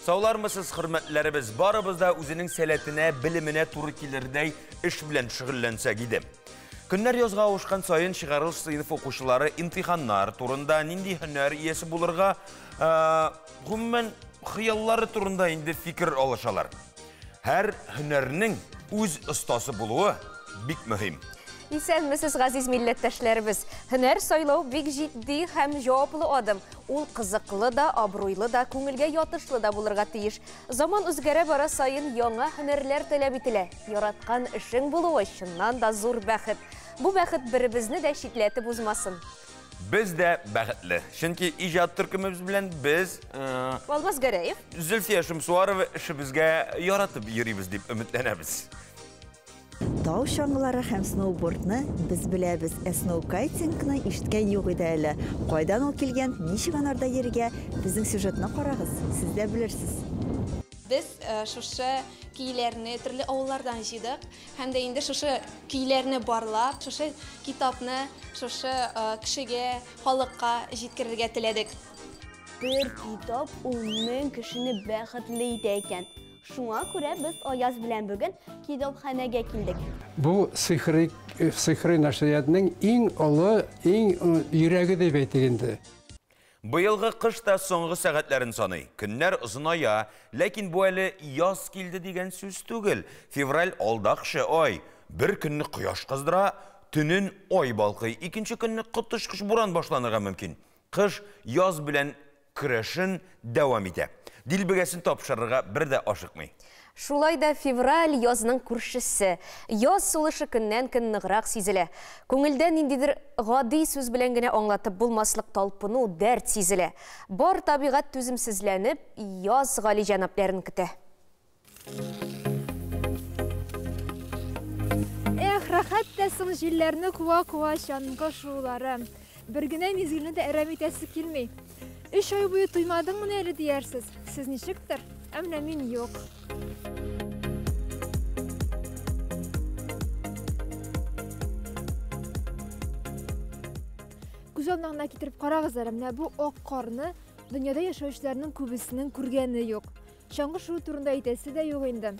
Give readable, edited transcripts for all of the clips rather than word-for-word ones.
Саулармысыз, хөрмәтләребез, барыбыз да үзенең сәләтенә, белеменә туры килердәй эш белән шөгыльләнсәк иде. Көннәр язга авышкан саен чыгарылыш сыйныф укучылары имтиханнар турында, нинди һөнәр иясе булырга, гомумән, хыяллары турында инде фикер алышалар. Һәр һөнәрнең үз остасы булуы бик мөһим. Исәнмесез, газиз милләттәшләребез. Һөнәр сайлау бик җитди һәм җаваплы адым. Ул кызыклы да, абруйлы да, күңелгә ятышлы да булырга тиеш. Заман үзгәрә бара саен яңа һөнәрләр таләп ителә. Яраткан эшең булуы чыннан да зур бәхет. Бу бәхет беребезне дә читләтеп узмасын. Без дә бәхетле. Чөнки иҗат төркемебез белән без Алмаз Гәрәев, Зөлфия Шәмсуарова эшебезгә яратып йөрибез дип өметләнәбез. Тау чаңгылары һәм сноубордны без беләбез, ә сноукайтингны ишеткән юк иде әле. Кайдан ул килгән, ничек анарда йөрергә? Безнең сюжетны карагыз, сез дә белерсез. Без шушы көйләрне төрле авыллардан җыйдык һәм дә инде шушы көйләрне барлап, шушы китапны шушы кешегә, халыкка җиткерергә теләдек. Бер китап ул 1000 кешене бәхетле итә икән. Шуңа күрә без Аяз белән бүген китапханәгә килдек. Бу сихри, сихри нәшриятның иң олы, иң йөрәге дип әйтик инде. Быелгы кыш та соңгы сәгатьләрен саный. Көннәр озыная, ләкин бу әле яз килде дигән сүз түгел. Февраль алдакчы ай. Бер көнне кояш кыздыра, төнен ай балкый, икенче көнне коточкыч буран башланырга мөмкин. Кыш яз белән көрәшен дәвам итә. Дилбегәсен тапшырырга бер дә ашыкмый. Шулай да февраль язның күршесе. Яз сулышы көннән-көн ныграк сизелә. Күңелдә ниндидер гади сүз белән генә аңлатып булмаслык талпыну, дәрт сизелә. Бар табигать түземсезләнеп, яз галиҗәнапларын көтә. Эх, рәхәт тә соң җилләрне куа-куа чаңгы шуулары. Бер генә мизгелне дә әрәм итәсе килми. Өч ай буе туймадыңмыни әле диярсез. Сез ничектер, ә менә мин юк. Күз алдына гына китереп карагыз әле, менә бу ак карны дөньяда яшәүчеләрнең күбесенең күргәне юк. Чаңгы шуу турында әйтәсе дә юк инде.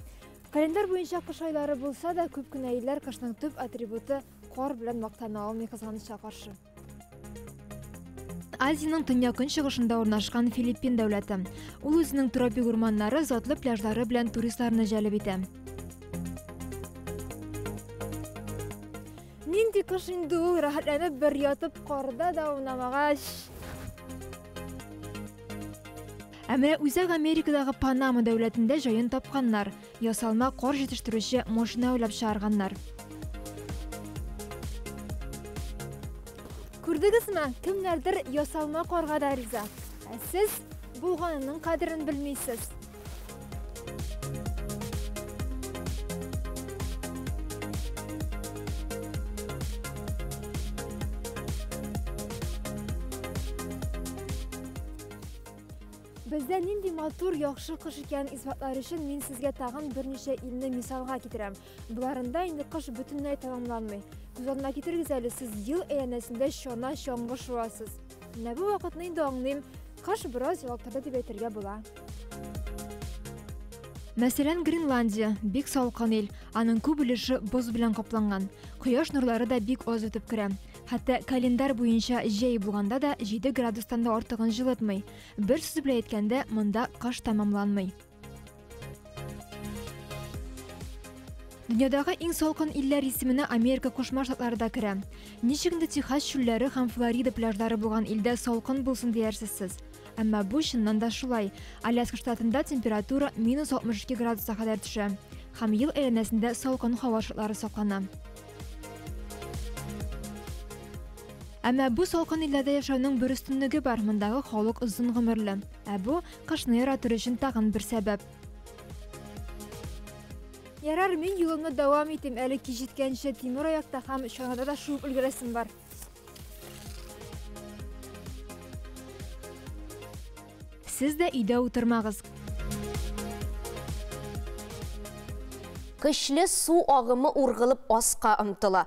Календарь буенча кыш айлары булса да, күп кенә илләр кышның төп атрибуты кар белән мактана алмый, кызганычка каршы. Азиянең төньяк-көнчыгышында урнашкан Филиппин дәүләте. Ул үзенең тропик урманнары, затлы пляжлары белән туристларны җәлеп итә. Нинди кыш инде ул, рәхәтләнеп бер ятып карда да аунамагач. Ә менә Үзәк Америкадагы Панама дәүләтендә җаен тапканнар. Ясалма кар җитештерүче машина уйлап чыгарганнар. Күрдегезме, кемнәрдер ясалма карга да риза. Ә сез булганының кадерен белмисез. Бездә нинди матур, яхшы кыш икәнен исбатлар өчен мин сезгә тагын берничә илне мисалга китерәм. Боларында инде кыш бөтенләй тәмамланмый. Күз алдына китерегез әле, сез ел әйләнәсендә чана чаңгы шуасыз. Менә бу вакытны инде аңлыйм, кыш бераз ялыктырды дип әйтергә була. Мәсәлән, Гренландия, бик салкын ил, аның күп өлеше боз белән капланган. Кояш нурлары да бик аз үтеп керә. Хәтта календарь буенча җәй булганда да 7 градустан да артыгын җылытмый. Бер сүз белән әйткәндә, монда кыш тәмамланмый. Дөньядагы иң салкын илләр исеменә Америка Кушма Штатлары да керә. Ничек инде Техас чүлләре һәм Флорида пляжлары булган илдә салкын булсын диярсез сез. Әмма бу чыннан да шулай. Аляска штатында температура минус 62 градуска кадәр төшә. Һәм ел әйләнәсендә салкын һава шартлары саклана. Әмма бу салкын илләрдә яшәүнең бер өстенлеге бар, мондагы халык озын гомерле. Ә бу, кышны яратыр өчен тагын бер сәбәп. Ярар, мин юлымны дәвам итим, әле кич җиткәнче тимер аякта һәм чанада да шуып өлгерәсем бар. Сез дә өйдә утырмагыз. Көчле су агымы ургылып аска омтыла.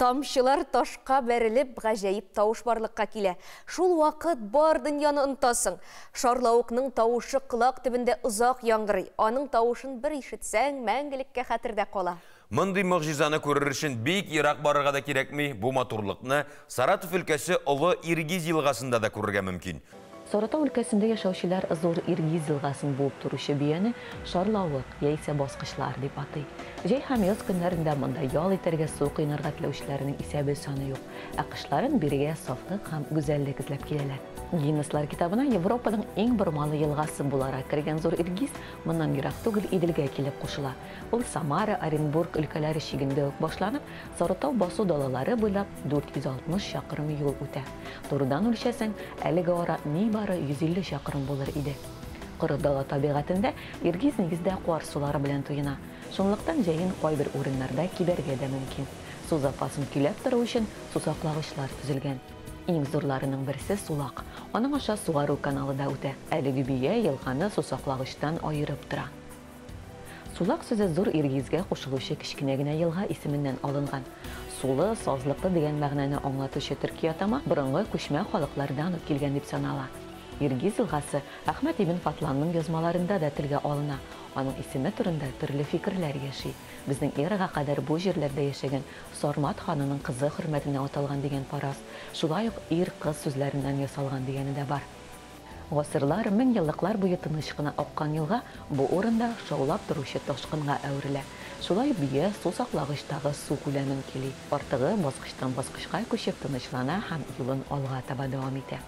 Тамчылар ташка бәрелеп, гаҗәеп тавыш барлыкка килә. Шул вакыт бар дөньяны онытасың. Шарлавыкның тавышы колак төбендә озак яңгырый. Аның тавышын бер ишетсәң, мәңгелеккә хәтердә кала. Мондый могҗизаны күрер өчен бик ерак барырга да кирәкми. Бу матурлыкны Саратов өлкәсе Олы Иргиз елгасында да күрергә мөмкин. Саратов өлкәсендә яшәүчеләр Зур Иргиз елгасын буып торучы бияне шарлавык яисә баскычлар дип атый. Җәй һәм яз көннәрендә монда ял итәргә, су коенырга теләүчеләрнең исәбе саны юк. Ә кышларын бирегә сафлык һәм гүзәллек эзләп киләләр. Гиннеслар китабына Европаның иң бормалы елгасы буларак кергән Зур Иргиз моннан ерак түгел Иделгә килеп кушыла. Ул Самара, Оренбург өлкәләре чигендә үк башланып, Сарытау басу далалары буйлап 460 чакрым юл үтә. Турыдан үлчәсәң, әлеге ара нибары 150 чакрым булыр иде. Коры дала табигатендә Иргиз нигездә кар сулары белән туена. Шунлыктан җәен кайбер урыннарда кибәргә дә мөмкин. Су запасын көйләп тору өчен сусаклагычлар төзелгән. Иң зурларының берсе Сулак. Аның аша сугару каналы да үтә. Әлеге бия елганы сусаклагычтан аерып тора. Сулак сүзе Зур Иргизгә кушылучы кечкенә генә елга исеменнән алынган. Сулы, сазлыклы дигән мәгънәне аңлатучы төрки атама борынгы күчмә халыклардан ук килгән дип санала. Иргиз елгасы Әхмәт ибн Фатланның язмаларында да телгә алына. Аның исеме турында төрле фикерләр яши. Безнең эрага кадәр бу җирләрдә яшәгән Сармат ханының кызы хөрмәтенә аталган дигән фараз, шулай ук ир-кыз сүзләреннән ясалган дигәне дә бар. Гасырлар, мең еллыклар буе тыныч кына аккан елга бу урында шаулап торучы ташкынга әверелә. Шулай бия су саклагычтагы су күләмен кили. Артыгы баскычтан баскычка күчеп тынычлана һәм юлын алга таба дәвам итә.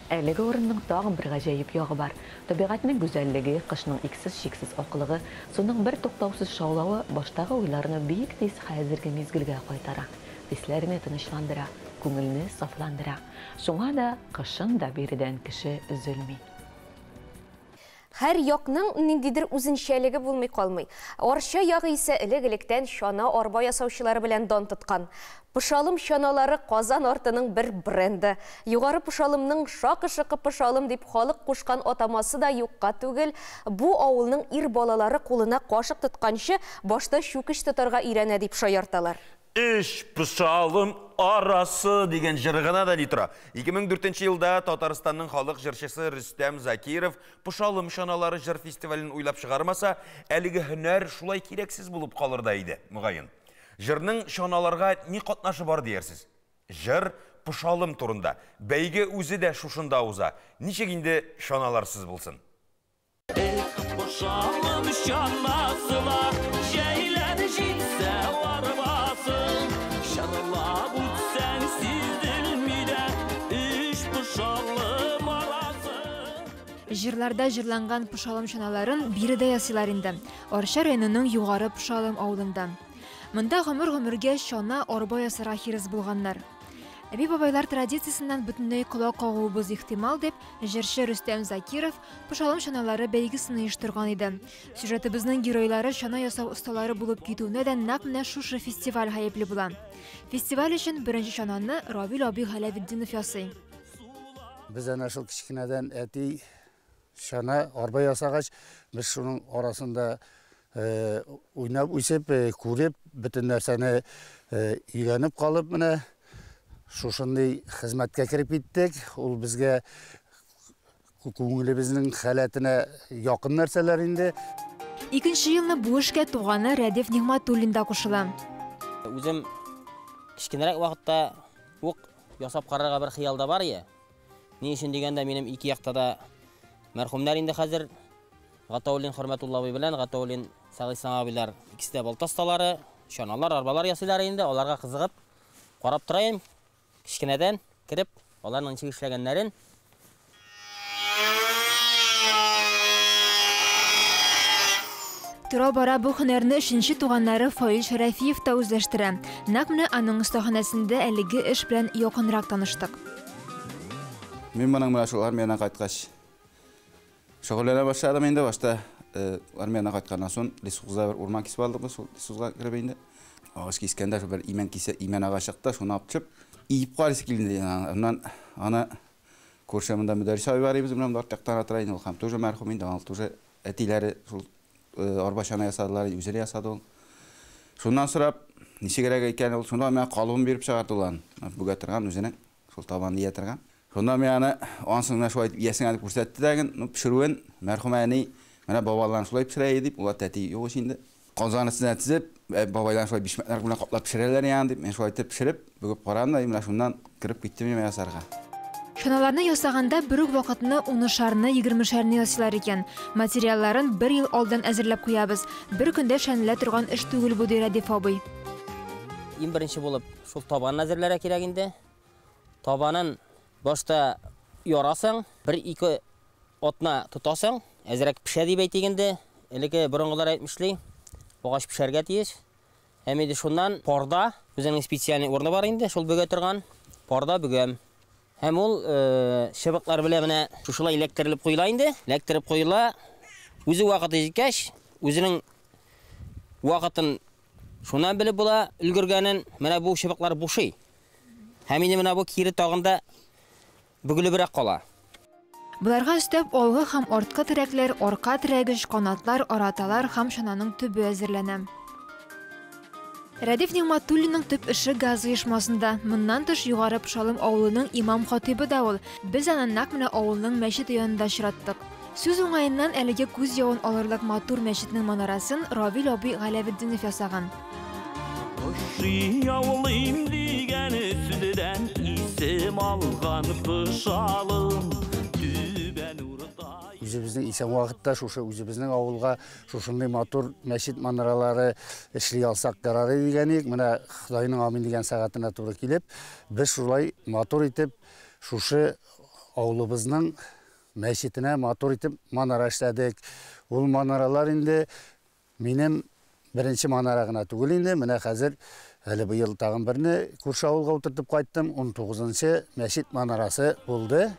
Әлеге урынның тагын бер гаҗәеп ягы бар. Табигатьнең гүзәллеге, кышның иксез-чиксез аклыгы, суның бер туктаусыз шаулавы баштагы уйларны бик тиз хәзерге мизгелгә кайтара. Хисләрне тынычландыра, күңелне сафландыра. Шуңа да кышын да биредән кеше өзелми. Һәр якның ниндидер үзенчәлеге булмый калмый. Арча ягы исә элек-электән чана арба ясаучылары белән дан тоткан. Пошалым чаналары Казан артының бер бренды. Югары Пошалымның шакы-шыкы Пошалым дип халык кушкан атамасы да юкка түгел. Бу авылның ир балалары кулына кашык тотканчы башта чүкеч тотарга өйрәнә дип шаярталар. Өч Пошалым арасы дигән җыры гына да ни тора. 2004 елда Татарстанның халык җырчысы Рөстәм Закиров Пошалым чаналары җыр фестивален уйлап чыгармаса, әлеге һөнәр шулай кирәксез булып калыр да иде, мөгаен. Җырның чаналарга ни катнашы бар диярсез? Җыр Пошалым турында. Бәйге үзе дә шушында уза. Ничек инде чаналарсыз булсын? Пошалым чанасына җәйләр җитсә арбасын, чырлап үтсәң сизелми дә өч Пошалым арасы. Җырларда җырланган Пошалым чаналарын биредә ясыйлар инде. Арча районының Югары Пошалым авылында. Монда гомер-гомергә чана арба ясарга хирыс булганнар. Әби-бабайлар традициясеннән бөтенләй колак кагуыбыз ихтимал дип, җырчы Рөстәм Закиров Пошалым чаналары бәйгесен оештырган иде. Сюжетыбызның геройлары чана ясау осталары булып китүенә дә нәкъ менә шушы фестиваль гаепле була. Фестиваль өчен беренче чананы Равил абый Галәветдинов ясый. Без әнә шул кечкенәдән әти чана арба ясагач, без шуның арасында уйнап үсеп, күреп, бөтен нәрсәне өйрәнеп калып, менә шушындый хезмәткә кереп киттек. Ул безгә күңелебезнең халәтенә якын нәрсәләр инде. Икенче елны бу эшкә туганы Рәдиф Нигъмәтуллин да кушыла. Үзем кечкенәрәк вакытта ук ясап карарга бер хыял да бар иде. Ни өчен дигәндә, минем ике якта да мәрхүмнәр инде хәзер. Гатауллин Хөрмәтулла абый белән Гатауллин Сәгыйсан абыйлар икесе дә балта осталары, чаналар, арбалар ясыйлар инде. Аларга кызыгып карап торайым. Кечкенәдән кереп, аларның ничек эшләгәннәрен. Тора-бара бу һөнәрне өченче туганнары Фаил Шәрәфиев та үзләштерә. Нәкъ менә аның остаханәсендә әлеге эш белән якынрак таныштык. Мин моның менә шул армиядән кайткач шөгыльләнә башладым инде. Башта армиядән кайтканнан соң лесхозда бер урман кисеп алдык без, шул лесхозга кереп инде. Агач кискәндә шул бер имән кисә, имән агач чыкты, шуны алып төшеп, иеп карыйсы килде. Аннан аны күрше монда Мөдәррис абый бар иде, безнең белән арт яктан тора инде, ул һәм тоже мәрхүм инде, аны тоже әтиләре шул арба чана ясадылар, үзләре ясады ул. Шуннан сорап, ничегрәк икән ул, шунда миңа калыбын биреп чыгарды ул аны. Бөгә торган үзенең, шул табанны ия торган. Шунда мин аны ансын менә шулай итеп иясен әле күрсәтте дә, ну, пешерүен, мәрхүм әни, менә бабаларың шулай пешерә иде дип, улар тәти юк ич инде. Казан өстенә тезеп, бабайлар шулай бишмәтләр белән каплап пешерәләр ягъни дип, мин шулай итеп пешереп, бөгеп карадым да, менә шуннан кереп киттем мин ясарга. Чаналарны ясаганда бер үк вакытны унышарны, егермешәрне ясыйлар икән. Материалларын бер ел алдан әзерләп куябыз. Бер көндә эшләнелә торган эш түгел бу, ди Рәдиф абый. Иң беренче булып шул табанны әзерләргә кирәк инде. Табанын башта ярасың, бер-ике атна тотасың, әзрәк пешә дип әйтик инде. Элекке борынгылар әйтмешли, агач пешәргә тиеш. Һәм инде шуннан парда, үзенең специальный урыны бар инде, шул бөгә торган, парда бөгәм. Һәм ул чыбыклар белән менә шушылай эләктерелеп куела инде. Эләктереп куела. Үзе вакыты җиткәч, үзенең вакытын шуннан белеп була, өлгергәнен. Менә бу чыбыклар бушый. Һәм инде менә бу кире тагын да бөгелебрәк кала. Боларга өстәп, алгы һәм арткы терәкләр, арка терәгеч, канатлар, араталар һәм чананың төбе әзерләнә. Рәдиф Нигъмәтуллинның төп эше газ оешмасында. Моннан тыш, Югары Пошалым авылының имам-хатыйбы да ул. Без аны нәкъ менә авылның мәчете янында очраттык. Сүз уңаеннан, әлеге күз явын алырлык матур мәчетнең манарасын Равил абый Галәветдинов ясаган. Яулыйм дигән сүздән исем алган Пошалым түбән урта. Үзебезнең исән вакытта шушы үзебезнең авылга шушындый матур мәчет манаралары эшли алсак ярар иде дигән идек. Менә Ходайның амин дигән сәгатенә туры килеп, без шулай матур итеп шушы авылыбызның мәчетенә матур итеп манара эшләдек. Ул манаралар инде минем беренче манара гына түгел инде. Менә хәзер әле быел тагын берне күрше авылга утыртып кайттым. 19-нчы мәчет манарасы булды.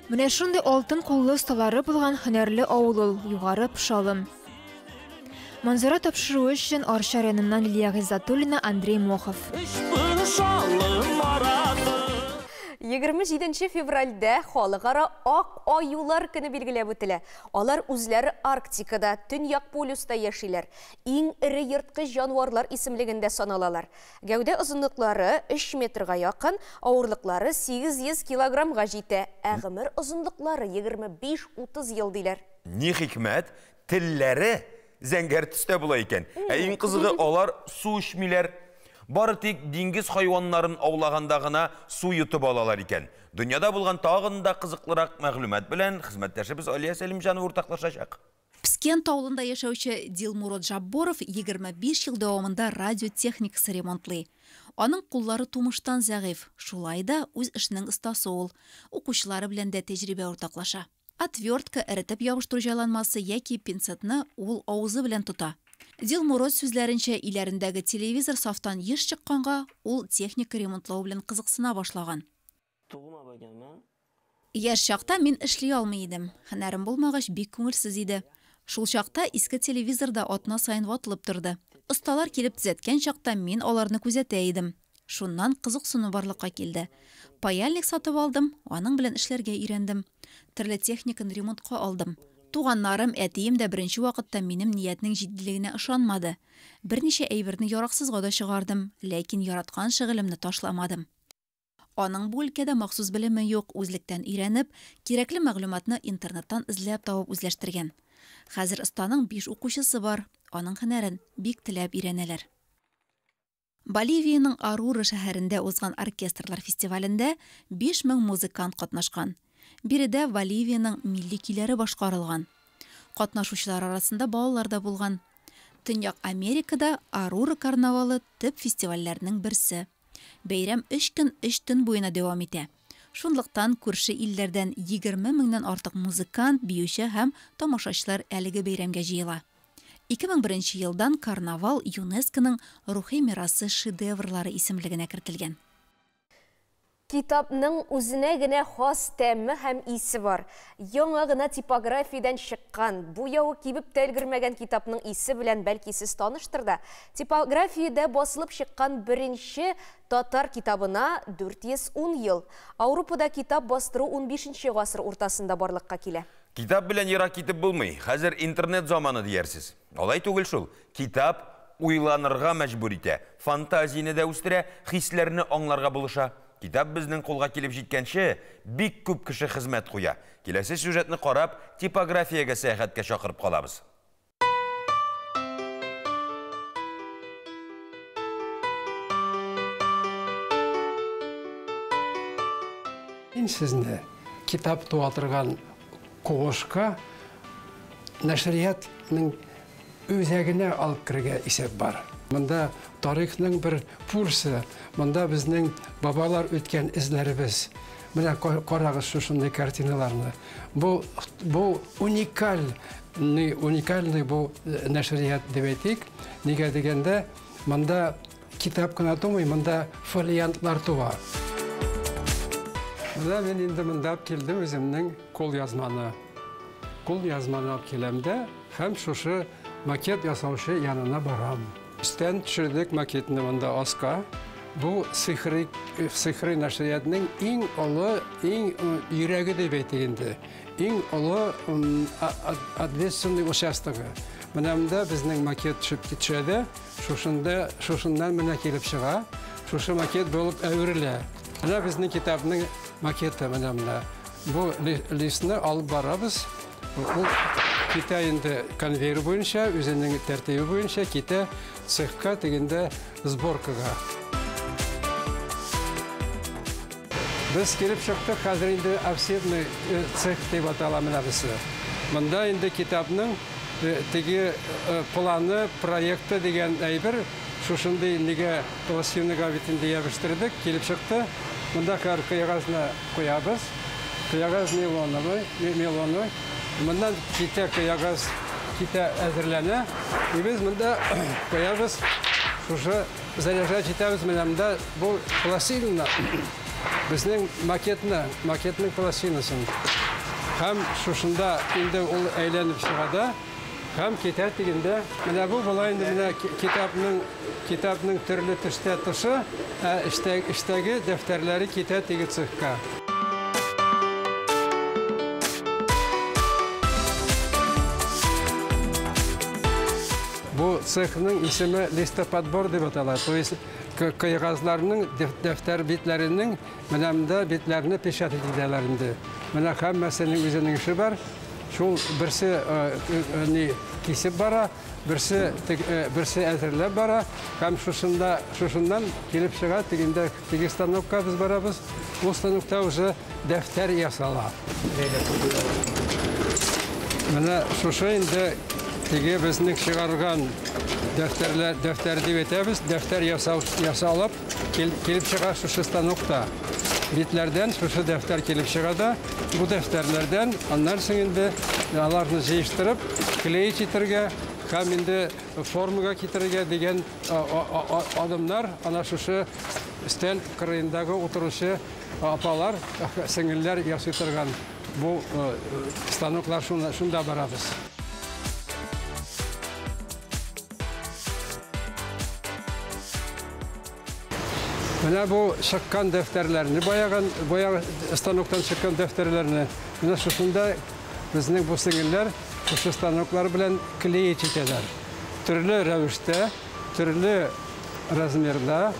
Менә шундый алтын куллы осталары булган һөнәрле авыл ул, Югары Пошалым. Манзара тапшыруы өчен Арча районыннан Лилия Гыйззәтуллина, Андрей Мохов. 27 февральдә халыкара ак аюлар көне билгеләп үтелә. Алар үзләре Арктикада, Төньяк полюста яшиләр. Иң эре ерткыч җанварлар исемлегендә саналалар. Гәүдә озынлыклары 3 метрга якын, авырлыклары 800 килограммга җитә, ә гомер озынлыклары 25-30 ел диләр. Ни хикмәт, телләре зәңгәр төстә була икән. Ә иң кызыгы, алар су эчмиләр. Бары тик диңгез хайваннарын аулаганда гына су йотып алалар икән. Дөньяда булган тагын да кызыклырак мәгълүмат белән хезмәттәшебез Алия Сәлимҗанова уртаклашачак. Пскент авылында яшәүче Дилмурод Жабборов 25 ел дәвамында радио техникасы ремонтлый. Аның куллары тумыштан зәгыйфь, шулай да үз эшенең остасы ул. Укучылары белән дә тәҗрибә уртаклаша. Отвертка, эретеп ябыштыру җайланмасы яки пинцетны ул авызы белән тота. Дилмурод сүзләренчә, өйләрендәге телевизор сафтан еш чыкканга, ул техника ремонтлау белән кызыксына башлаган. Яшь чакта мин эшли алмый идем. Һөнәрем булмагач, бик күңелсез иде. Шул чакта иске телевизор да атна саен ватылып торды. Осталар килеп төзәткән чакта мин аларны күзәтә идем. Шуннан кызыксыну барлыкка килде. Паяльник сатып алдым, аның белән эшләргә өйрәндем. Төрле техниканы ремонтка алдым. Туганнарым, әтием дә беренче вакытта минем ниятнең җитдилегенә ышанмады. Берничә әйберне яраксызга да чыгардым, ләкин яраткан шөгылемне ташламадым. Аның бу өлкәдә махсус белеме юк, үзлектән өйрәнеп, кирәкле мәгълүматны интернеттан эзләп табып үзләштергән. Хәзер останың 5 укучысы бар, аның һөнәрен бик теләп өйрәнәләр. Боливиянең Оруро шәһәрендә узган оркестрлар фестивалендә 5000 музыкант катнашкан. Биредә Боливиянең милли көйләре башкарылган. Катнашучылар арасында балалар да булган. Төньяк Америкада Оруро карнавалы төп фестивальләрнең берсе. Бәйрәм 3 көн 3 төн буена дәвам итә. Шунлыктан күрше илләрдән 20 меңнән артык музыкант, биюче һәм тамашачылар әлеге бәйрәмгә җыела. 2001 елдан карнавал ЮНЕСКОның рухи мирасы шедеврлары исемлегенә кертелгән. Китапның үзенә генә хас тәме һәм исе бар. Яңа гына типографиядән чыккан, буявы кибеп тә өлгермәгән китапның исе белән бәлки сез таныштыр да. Типографиядә басылып чыккан беренче татар китабына 410 ел. Ауропада китап бастыру 15 гасыр уртасында барлыкка килә. Китап белән ерак китеп булмый, хәзер интернет заманы диярсез. Алай түгел шул, китап уйланырга мәҗбүр итә, фантазияне дә үстерә, хисләрне аңларга булыша. Китап безнең кулга килеп җиткәнче, бик күп кеше хезмәт куя. Киләсе сюжетны карап, типографиягә сәяхәткә чакырып калабыз. Мин сезне китап туа торган куышка нәшриятның үзәгенә алып керергә исәп бар. Монда тарихның бер пульсы, монда безнең бабалар үткән эзләребез. Менә карагыз шушындый картиналарны. Бу, бу уникальный, уникальный бу нәшрият дип әйтик. Нигә дигәндә, монда китап кына тумый, монда фолиантлар туа. Менә мин инде монда алып килдем үземнең кул язманы. Кул язманы алып киләм дә һәм шушы макет ясаучы янына барам. Өстән төшердек макетны монда аска. Бу сихри, сихри нәшриятның иң олы, иң йөрәге дип әйтик инде. Иң олы ответственный участогы. Менә монда безнең макет төшеп төшә дә, шушында, шушыннан менә килеп чыга. Шушы макет булып әверелә. Менә безнең китапның макеты менә менә. Бу листны алып барабыз. Ул китә инде конвейер буенча, үзенең тәртибе буенча китә цехка тегендә сборкага. Без килеп чыктык, хәзер инде офсетный цех дип атала менә бусы. Монда инде китапның теге планы, проекты дигән әйбер шушындый нигә пластинага бит инде ябыштырдык, килеп чыкты. Монда хәзер кыягазны куябыз. Кыягаз нейлоновый, нейлоновый. Моннан китә кыягаз, китә әзерләнә. И без монда куябыз, шушы заряжать итәбез менә монда бу пластинаны. Безнең макетны, макетның пластинасын. Һәм шушында инде ул әйләнеп чыга да, һәм китә дигәндә, менә бу була инде менә китапның китапның төрле төстә тышы, ә эчтә, эчтәге дәфтәрләре китә теге цехка. Бу цехның исеме листоподбор дип атала. То есть кыйгазларның дәфтәр битләренең менә монда битләрне печатать итәләр инде. Менә һәммәсенең үзенең эше бар. Шул берсе ни кисеп бара, берсе берсе әзерләп бара һәм шушында шушыннан килеп чыга тегендә теге станокка без барабыз. Ул станокта уже дәфтәр ясала. Менә шушы инде теге безнең чыгарган дәфтәрләр, дәфтәр дип әйтәбез, дәфтәр ясау ясалып килеп чыга шушы станокта. Битләрдән шушы дәфтәр килеп чыга да, бу дәфтәрләрдән аннан соң инде аларны җыештырып, клеить итәргә һәм инде формага китерергә дигән адымнар ана шушы өстәл кырыендагы утыручы апалар, сеңелләр ясый торган бу станоклар шунда барабыз. Менә бу чыккан дәфтәрләрне, баяган, баягы станоктан чыккан дәфтәрләрне, менә шушында безнең бу сеңелләр шушы станоклар белән клеить итәләр. Төрле рәвештә, төрле размерда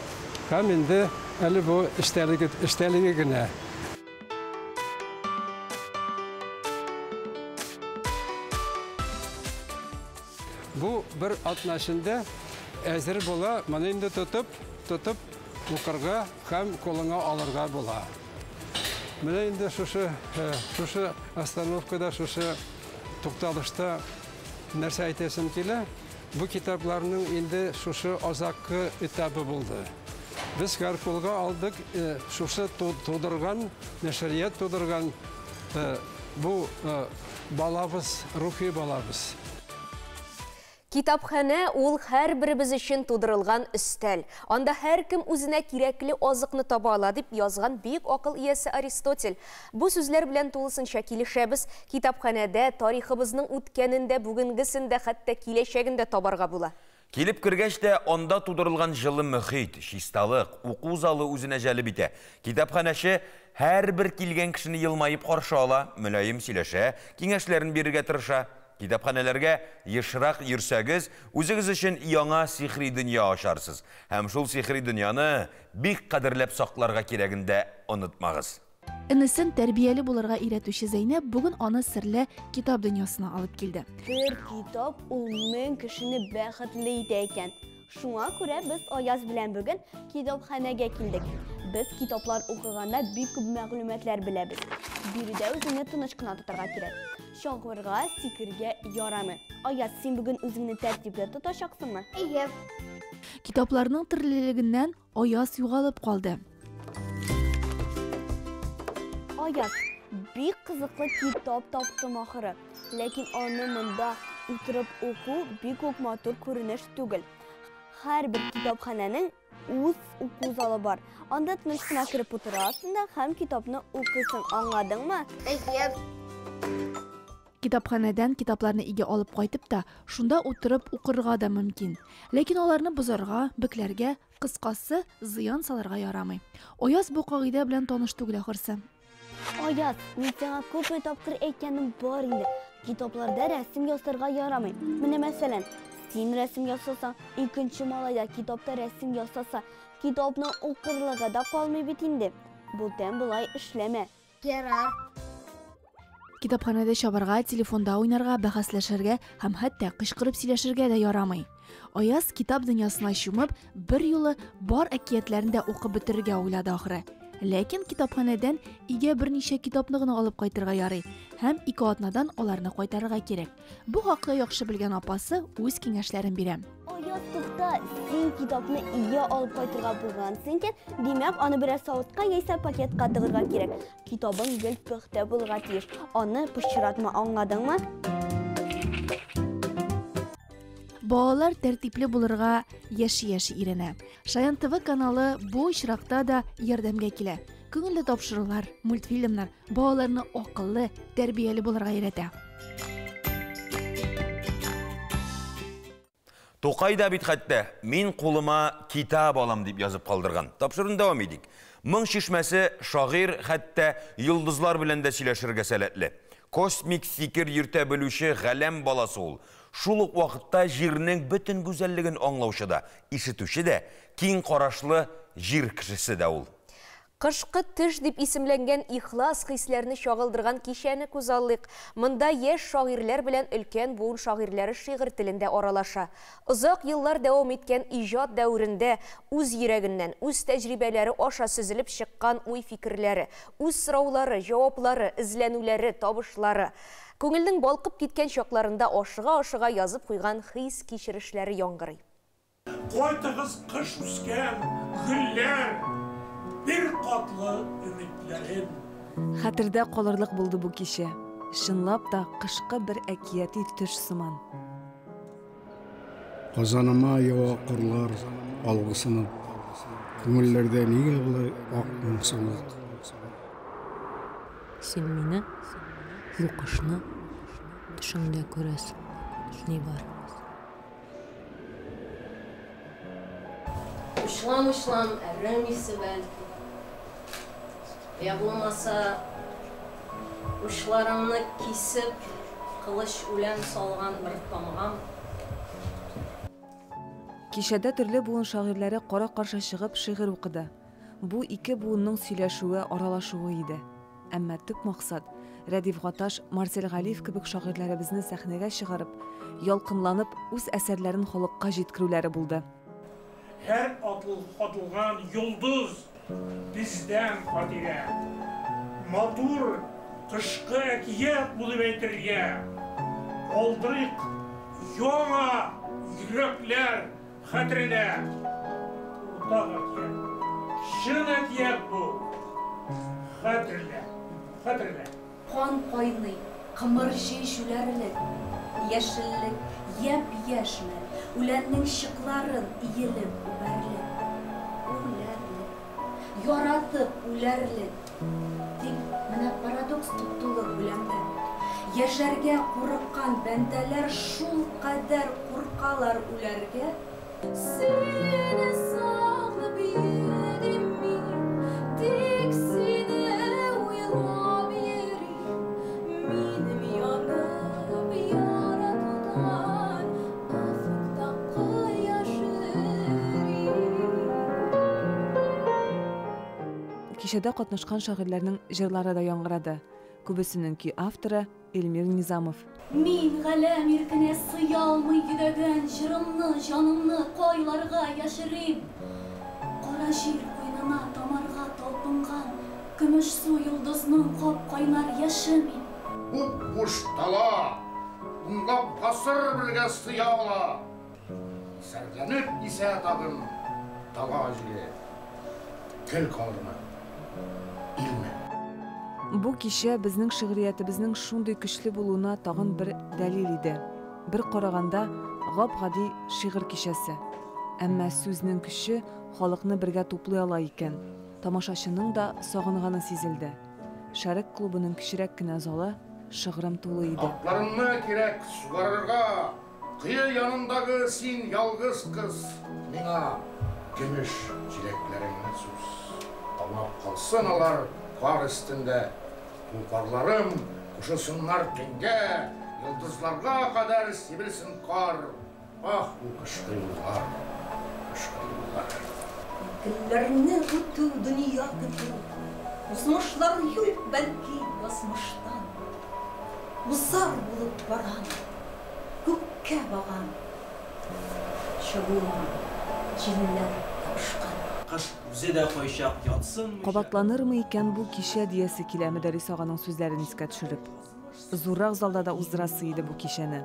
һәм инде әле бу эчтәлеге, эчтәлеге генә. Бу бер атна эчендә әзер була, моны инде тотып, тотып укырга һәм кулыңа алырга була. Менә инде шушы, шушы остановкада, шушы тукталышта нәрсә әйтәсем килә? Бу китапларның инде шушы азаккы этабы булды. Без һәр кулга алдык шушы тудырган, нәшрият тудырган бу балабыз, рухи балабыз. Китапханә ул һәрберебез өчен тудырылган өстәл. Анда һәркем үзенә кирәкле азыкны таба ала, дип язган бөек акыл иясе Аристотель. Бу сүзләр белән тулысынча килешәбез. Китапханәдә тарихыбызның үткәнен дә, бүгенгесен дә, хәтта киләчәген дә табарга була. Килеп кергәч тә анда тудырылган җылы мөхит, чисталык, уку залы үзенә җәлеп итә. Китапханәче Һәрбер килгән кешене елмаеп каршы ала, мөлаем сөйләшә, киңәшләрен бирергә тырыша. Китапханәләргә ешрак йөрсәгез, үзегез өчен яңа сихри дөнья ачарсыз. Һәм шул сихри дөньяны бик кадерләп сакларга кирәген дә онытмагыз. Энесен тәрбияле булырга өйрәтүче Зәйнәп бүген аны серле китап дөньясына алып килде. Бер китап ул 1000 кешене бәхетле итә икән. Шуңа күрә без Аяз белән бүген китапханәгә килдек. Без китаплар укыганда бик күп мәгълүматлар беләбез. Биредә үзеңне тыныч кына тотарга кирәк. Чагылырга, сикергә ярамый. Аяз, син бүген үзеңне тәртипле тотачаксыңмы? Әйе. Китапларның төрлелегеннән Аяз югалып калды. Аяз, бик кызыклы китап таптым ахыры. Ләкин аны монда утырып уку бик үк матур күренеш түгел. Һәрбер китапханәнең үз уку залы бар. Анда тыныч кына кереп утырасың да һәм китапны укыйсың. Аңладыңмы? Әйе. Китапханәдән китапларны өйгә алып кайтып та, шунда утырып укырга да мөмкин. Ләкин аларны бозарга, бекләргә, кыскасы, зыян салырга ярамый. Аяз бу кагыйдә белән таныш түгел ахырсы. Аяз, мин сиңа күпме тапкыр әйткәнем бар инде. Китапларда рәсем ясарга ярамый. Менә мәсәлән, син рәсем ясасаң, икенче малай да китапта рәсем ясаса, китапның укырлыгы да калмый бит инде. Бүтән болай эшләмә. Ярар. Китапханәдә чабарга, телефонда уйнарга, бәхәсләшергә һәм хәтта кычкырып сөйләшергә дә ярамый. Аяз китап дөньясына чумып, бер юлы бар әкиятләрен дә укып бетерергә уйлады ахры. Ләкин китапханәдән өйгә берничә китапны гына алып кайтырга ярый һәм ике атнадан аларны кайтарырга кирәк. Бу хакта яхшы белгән апасы үз киңәшләрен бирә. Аяз, тукта, син китапны өйгә алып кайтырга булгансың икән, димәк, аны берәр савытка яисә пакетка тыгырга кирәк. Китабың гел пөхтә булырга тиеш. Аны пычратма, аңладыңмы? Балалар тәртипле булырга яши-яши өйрәнә. Шаян ТВ каналы бу очракта да ярдәмгә килә. Күңелле тапшырулар, мультфильмнар балаларны акыллы, тәрбияле булырга өйрәтә. Тукай да бит хәтта мин кулыма китап алам дип язып калдырган. Тапшыруны дәвам итик. Моң чишмәсе шагыйрь хәтта йолдызлар белән дә сөйләшергә сәләтле. Космик фикер йөртә белүче галәм баласы ул. Шул ук вакытта җирнең бөтен гүзәллеген аңлаучы да, ишетүче дә, киң карашлы җир кешесе дә ул. Кышкы төш дип исемләнгән ихлас хисләрне чагылдырган кичәне күзаллыйк. Монда яшь шагыйрьләр белән өлкән буын шагыйрьләре шигырь телендә аралаша. Озак еллар дәвам иткән иҗат дәверендә үз йөрәгеннән, үз тәҗрибәләре аша сөзелеп чыккан уй-фикерләре, үз сораулары, җаваплары, эзләнүләре, табышлары. Күңелнең балкып киткән чакларында ашыга-ашыга язып куйган хис-кичерешләре яңгырый. Кайтыгыз кыш үскән гөлләр, бер катлы өметләрем. Хәтердә калырлык булды бу кичә. Чынлап та кышкы бер әкияти төш сыман. Казаныма ява карлар алгысынып, күңелләрдә нигә болай ак моңсулык? Син мине, бу кышны төшеңдә күрәсең, ни бар? Учлам-учлам әрем исе бәлки. Я булмаса, учларыңны кисеп, кылыч үлән салган бер тамгам. Кичәдә төрле буын шагыйрьләре кара-каршы чыгып шигырь укыды. Бу ике буынның сөйләшүе, аралашуы иде. Әмма төп максат Рәдиф Гаташ, Марсель Галиев кебек шагыйрьләребезне сәхнәгә чыгарып, ялкынланып, үз әсәрләрен халыкка җиткерүләре булды. Һәр атылган йолдыз бездән хатирә. Матур кышкы әкият булып әйтергә. Калдырыйк яңа йөрәкләр хәтеренә. Уртак әкият. Чын әкият бу. Хәтерлә, хәтерлә. Кан кайный, кымырҗый җүләрлек, яшеллек япь-яшьме, үләннең чыкларын иелеп үбәрлек. Үләрлек, яратып үләрлек. Тик менә парадокс туп-тулы күләмдә. Яшәргә курыккан бәндәләр шулкадәр куркалар үләргә. Сине сагынып йөрим мин, тик сине. Кичәдә катнашкан шагыйрьләрнең җырлары да яңгырады. Күбесенең көй авторы, Эльмир Низамов. Мин галәм иркенә сыялмый йөдәгән җырымны, җанымны кайларга яшерим? Кара җир куенына тамарга талпынган көмешсу йолдызның кап-кайнар яше мин. Буп-буш дала, унлап гасыр бергә сыя ала. Исәрләнеп исә тагын дала җиле. Көл калдымы, илме? Бу кичә безнең шигъриятебезнең шундый көчле булуына тагын бер дәлил иде. Бер караганда, гап-гади шигырь кичәсе. Әмма сүзнең көче халыкны бергә туплый ала икән. Тамашачының да сагынганы сизелде. Шәрык клубының кечерәк кенә залы шыгрым тулы иде. Атларыңны кирәк сугарырга, Кое янындагы син ялгыз кыз, Миңа көмеш җиләкләреңне суз. Аунап калсын алар кар өстендә, Тулпарларым кушылсыннар төнгә, Йолдызларга кадәр сибелсен кар, Ах, бу кышкы юллар, кышкы юллар. Көннәрне үтү, дөнья көтү, Узмышлар юк, бәлки, язмыштан. Узар булып барам, күккә багам, Чабуыма җилләр ябышкан. Кыш үзе дә кайчак ятсынмыйча. Кабатланырмы икән бу кичә, диясе килә Мөдәррис аганың сүзләрен искә төшереп. Зуррак залда да уздырасы иде бу кичәне.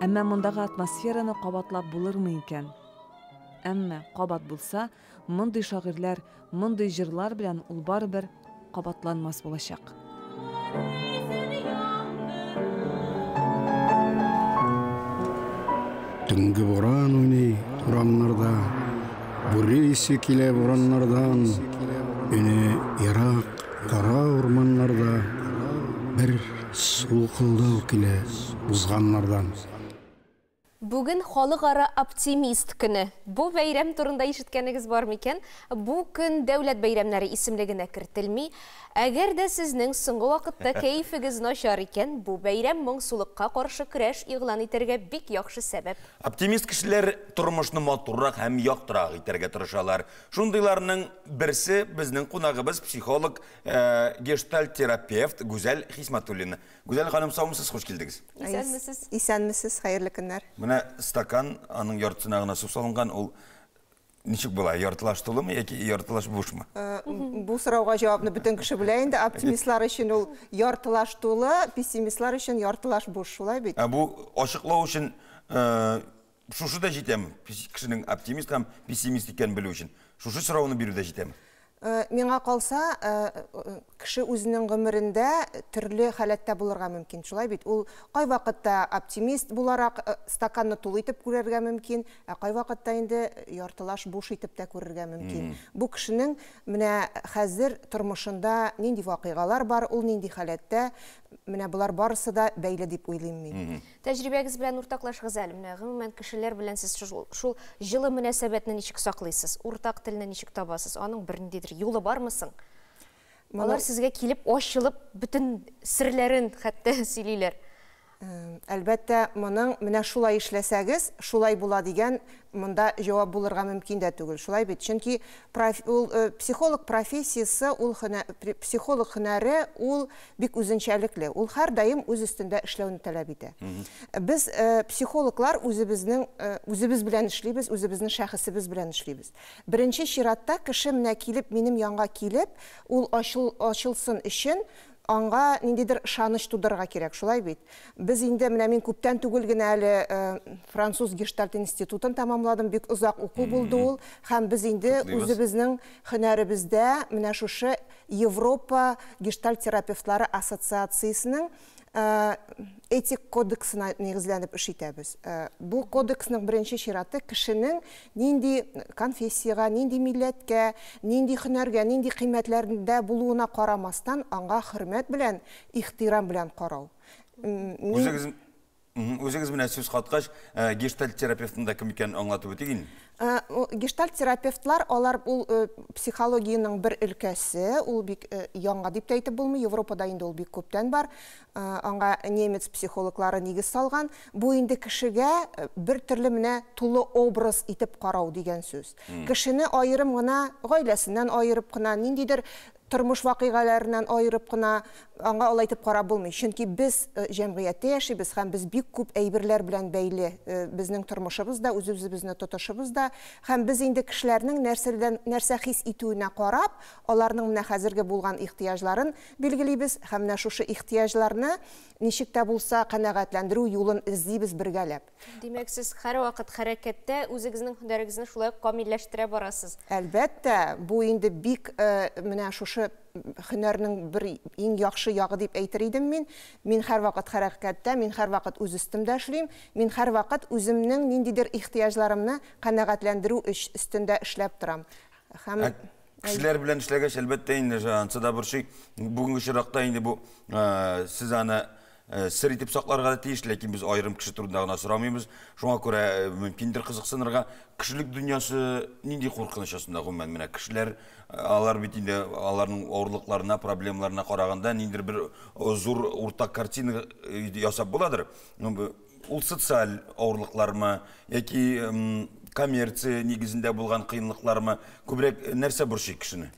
Әмма мондагы атмосфераны кабатлап булырмы икән? Әмма, кабат булса, мондый шагыйрьләр, мондый җырлар белән ул барыбер кабатланмас булачак. Төнге буран уйный урамнарда, Бүре исе килә бураннардан, Өне ерак кара урманнарда, Бер сулкылдау килә узганнардан. Бүген Халыкара оптимист көне. Бу бәйрәм турында ишеткәнегез бар микән? Бу көн дәүләт бәйрәмнәре исемлегенә кертелми. Әгәр дә сезнең соңгы вакытта кәефегез начар икән, бу бәйрәм моңсулыкка каршы көрәш игълан итәргә бик яхшы сәбәп. Оптимист кешеләр тормышны матуррак һәм яктырак итәргә тырышалар. Шундыйларның берсе безнең кунагыбыз, психолог, гештальт-терапевт Гүзәл Хисмәтуллина. Гүзәл ханым, саумысыз, хуш килдегез. Исәнмесез. Исәнмесез, хәерле көннәр. Менә стакан, аның яртысына гына су салынган, ул ничек була, яртылаш тулымы яки яртылаш бушмы? Э, бу сорауга җавапны бөтен кеше белә инде. Оптимистлар өчен ул яртылаш тулы, пессимистлар өчен яртылаш буш, шулай бит? Ә бу ачыклау өчен э, шушы да җитәме? Кешенең оптимист һәм пессимист икәнен белү өчен шушы сорауны бирү дә җитәме? Э, миңа калса, э, э, кеше үзенең гомерендә төрле халәттә булырга мөмкин. Шулай бит? Ул кайвакытта оптимист буларак стаканны тулы итеп күрергә мөмкин, ә кайвакытта инде яртылаш буш итеп тә күрергә мөмкин. Бу кешенең менә хәзер тормышында нинди вакыйгалар бар, ул нинди халәттә, менә болар барысы да бәйле дип уйлыйм мин. Тәҗрибәгез белән уртаклашыгыз әле. Менә гомумән кешеләр белән сез шул, шул җылы мөнәсәбәтне ничек саклыйсыз? Уртак телне ничек табасыз? Аның бер ниндидер юлы бармы соң? Алар сезгә килеп, ачылып, бөтен серләрен хәтта сөйлиләр. Әлбәттә, моның менә шулай эшләсәгез, шулай була дигән монда җавап булырга мөмкин дә түгел. Шулай бит? Чөнки ул психолог профессиясе, ул психолог һөнәре, ул бик үзенчәлекле. Ул һәрдаим үз өстендә эшләүне таләп итә. Без, психологлар, үзебезнең үзебез белән эшлибез, үзебезнең шәхесебез белән эшлибез. Беренче чиратта кеше менә килеп, минем янга килеп, ул ачыл, ачылсын өчен, аңга ниндидер ышаныч тудырырга кирәк, шулай бит? Без инде, менә мин күптән түгел генә әле француз гештальт институтын тәмамладым, бик озак уку булды ул, һәм без инде үзебезнең һөнәребездә менә шушы Европа гештальт-терапевтлары ассоциациясенең этик кодексына нигезләнеп эш итәбез. Бу кодексның беренче чираты кешенең нинди конфессиягә, нинди милләткә, нинди һөнәргә, нинди кыйммәтләрдә булуына карамастан, аңа хөрмәт белән, ихтирам белән карау. Үзегез Үзегез менә сүз каткач, э, гештальт терапевтның да кем икәнен аңлатып үтик инде. Э, гештальт терапевтлар, алар ул э, психологиянең бер өлкәсе, ул бик яңа дип тә әйтеп булмый, Европада инде ул бик күптән бар. Аңа немец психологлары нигез салган. Бу инде кешегә бер төрле менә тулы образ итеп карау дигән сүз. Кешене аерым гына, гаиләсеннән аерып кына, ниндидер тормыш вакыйгаларыннан аерып кына аңа алай итеп карап булмый. Чөнки без җәмгыятьтә яшибез һәм без бик күп әйберләр белән бәйле безнең тормышыбыз да, үз-үзебезне тотышыбыз да. Һәм без инде кешеләрнең нәрсәдән нәрсә хис итүенә карап, аларның менә хәзерге булган ихтыяҗларын билгелибез һәм менә шушы ихтыяҗларны ничек тә булса канәгатьләндерү юлын эзлибез бергәләп. Димәк, сез һәрвакыт хәрәкәттә, үзегезнең һөнәрегезне шулай ук камилләштерә барасыз. Әлбәттә, бу инде бик менә шушы һөнәрнең бер иң яхшы ягы дип әйтер идем мин. Мин һәрвакыт хәрәкәттә, мин һәрвакыт үз өстемдә эшлим, мин һәрвакыт үземнең ниндидер ихтыяҗларымны канәгатьләндерү өстендә эшләп торам. Һәм Ә кешеләр белән эшләгәч, әлбәттә инде, ансы да борчый. Бүгенге очракта инде бу сез аны сер итеп сакларга да тиеш, ләкин без аерым кеше турында гына сорамыйбыз. Шуңа күрә мөмкиндер кызыксынырга. Кешелек дөньясы нинди куркыныч астында гомумән? Менә кешеләр, алар бит инде аларның авырлыкларына, проблемаларына караганда ниндидер бер зур уртак картина ясап буладыр. Ул социаль авырлыклармы яки коммерция нигезендә булган кыенлыклармы? Күбрәк нәрсә борчый кешене?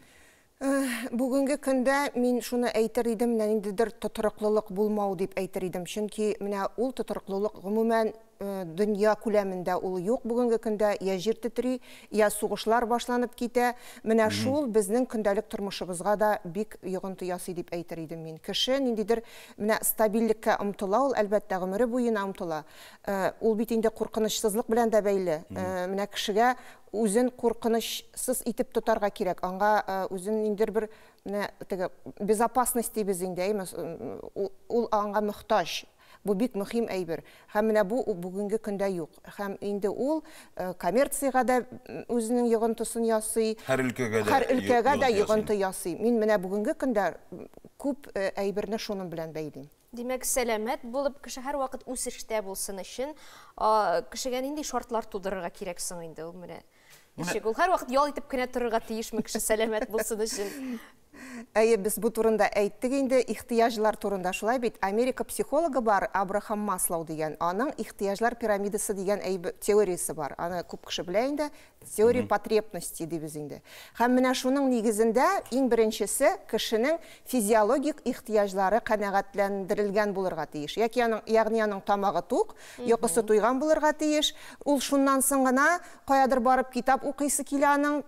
Бүгенге көндә мин шуны әйтер идем, менә ниндидер тотрыклылык булмау дип әйтер идем. Чөнки менә ул тотрыклылык гомумән дөнья күләмендә ул юк бүгенге көндә, я җир тетри, я сугышлар башланып китә. Менә шул безнең көндәлек тормышыбызга да бик йогынты ясый дип әйтер идем мин. Кеше ниндидер менә стабильлеккә омтыла, ул әлбәттә гомере буена омтыла. Ул бит инде куркынычсызлык белән дә бәйле. Менә кешегә үзен куркынычсыз итеп тотарга кирәк. Аңа үзен ниндидер бер менә теге безопасность дибез инде, әйме, ул аңа мохтаҗ. Бу бик мөһим әйбер. Һәм менә бу бүгенге көндә юк. Һәм инде ул коммерциягә дә үзенең йогынтысын ясый. Һәр өлкәгә дә Һәр өлкәгә дә йогынты ясый. Мин менә бүгенге көндә күп әйберне шуның белән бәйлим. Димәк, сәламәт булып, кеше һәрвакыт үсештә булсын өчен, кешегә нинди шартлар тудырырга кирәк соң инде ул менә? Ничек ул һәрвакыт ял итеп кенә торырга тиешме кеше сәламәт булсын өчен? Әйе, без бу турында әйттек инде, ихтыяҗлар турында, шулай бит. Америка психологы бар, Абрахам Маслоу дигән. Аның ихтыяҗлар пирамидасы дигән теориясе бар. Аны күп кеше белә инде. Теория потребностей дибез инде. Һәм менә шуның нигезендә иң беренчесе кешенең физиологик ихтыяҗлары канәгатьләндерелгән булырга тиеш. Яки аның, ягъни аның тамагы тук, йокысы туйган булырга тиеш. Ул шуннан соң гына каядыр барып китап укыйсы килә аның,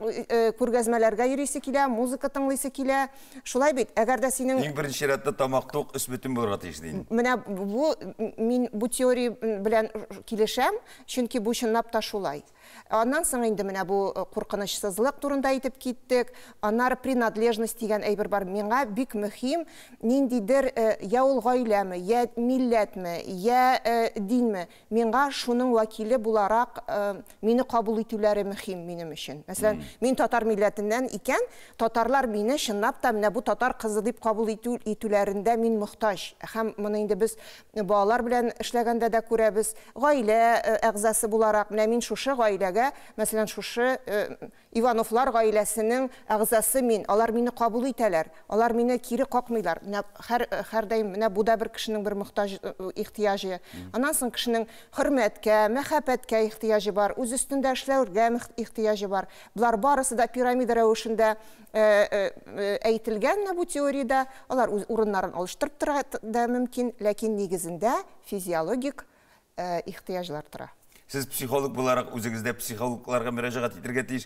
күргәзмәләргә йөрисе килә, музыка тыңлыйсы килә. Шулай бит, әгәр дә синең Иң беренче чиратта тамак тук, өс бөтен булырга тиеш дин. Менә бу, мин бу теория белән килешәм, чөнки бу чынлап та шулай. Аннан соң инде менә бу куркынычсызлык турында әйтеп киттек. Аннары принадлежность дигән әйбер бар. Миңа бик мөһим ниндидер, я ул гаиләме, я милләтме, я динме. Миңа шуның вәкиле буларак мине кабул итүләре мөһим минем өчен. Мәсәлән, мин татар милләтеннән икән, татарлар мине чынлап та менә бу татар кызы дип кабул итү итүләрендә мин мохтаҗ. Һәм моны инде без балалар белән эшләгәндә дә күрәбез. Гаилә әгъзасы буларак, менә мин шушы гаиләгә, мәсәлән, шушы Ивановлар гаиләсенең әгъзасы мин, алар мине кабул итәләр, алар мине кире какмыйлар. Менә һәр, һәрдаим менә бу да бер кешенең бер мохтаҗ ихтыяҗы. Аннан соң кешенең хөрмәткә, мәхәббәткә ихтыяҗы бар, үз өстендә эшләүгә ихтыяҗы бар. Болар барысы да пирамида рәвешендә әйтелгән менә бу теориядә. Алар үз урыннарын алыштырып тора да мөмкин, ләкин нигезендә физиологик ихтыяҗлар тора. Сез психолог буларак үзегез дә психологларга мөрәҗәгать итәргә тиеш.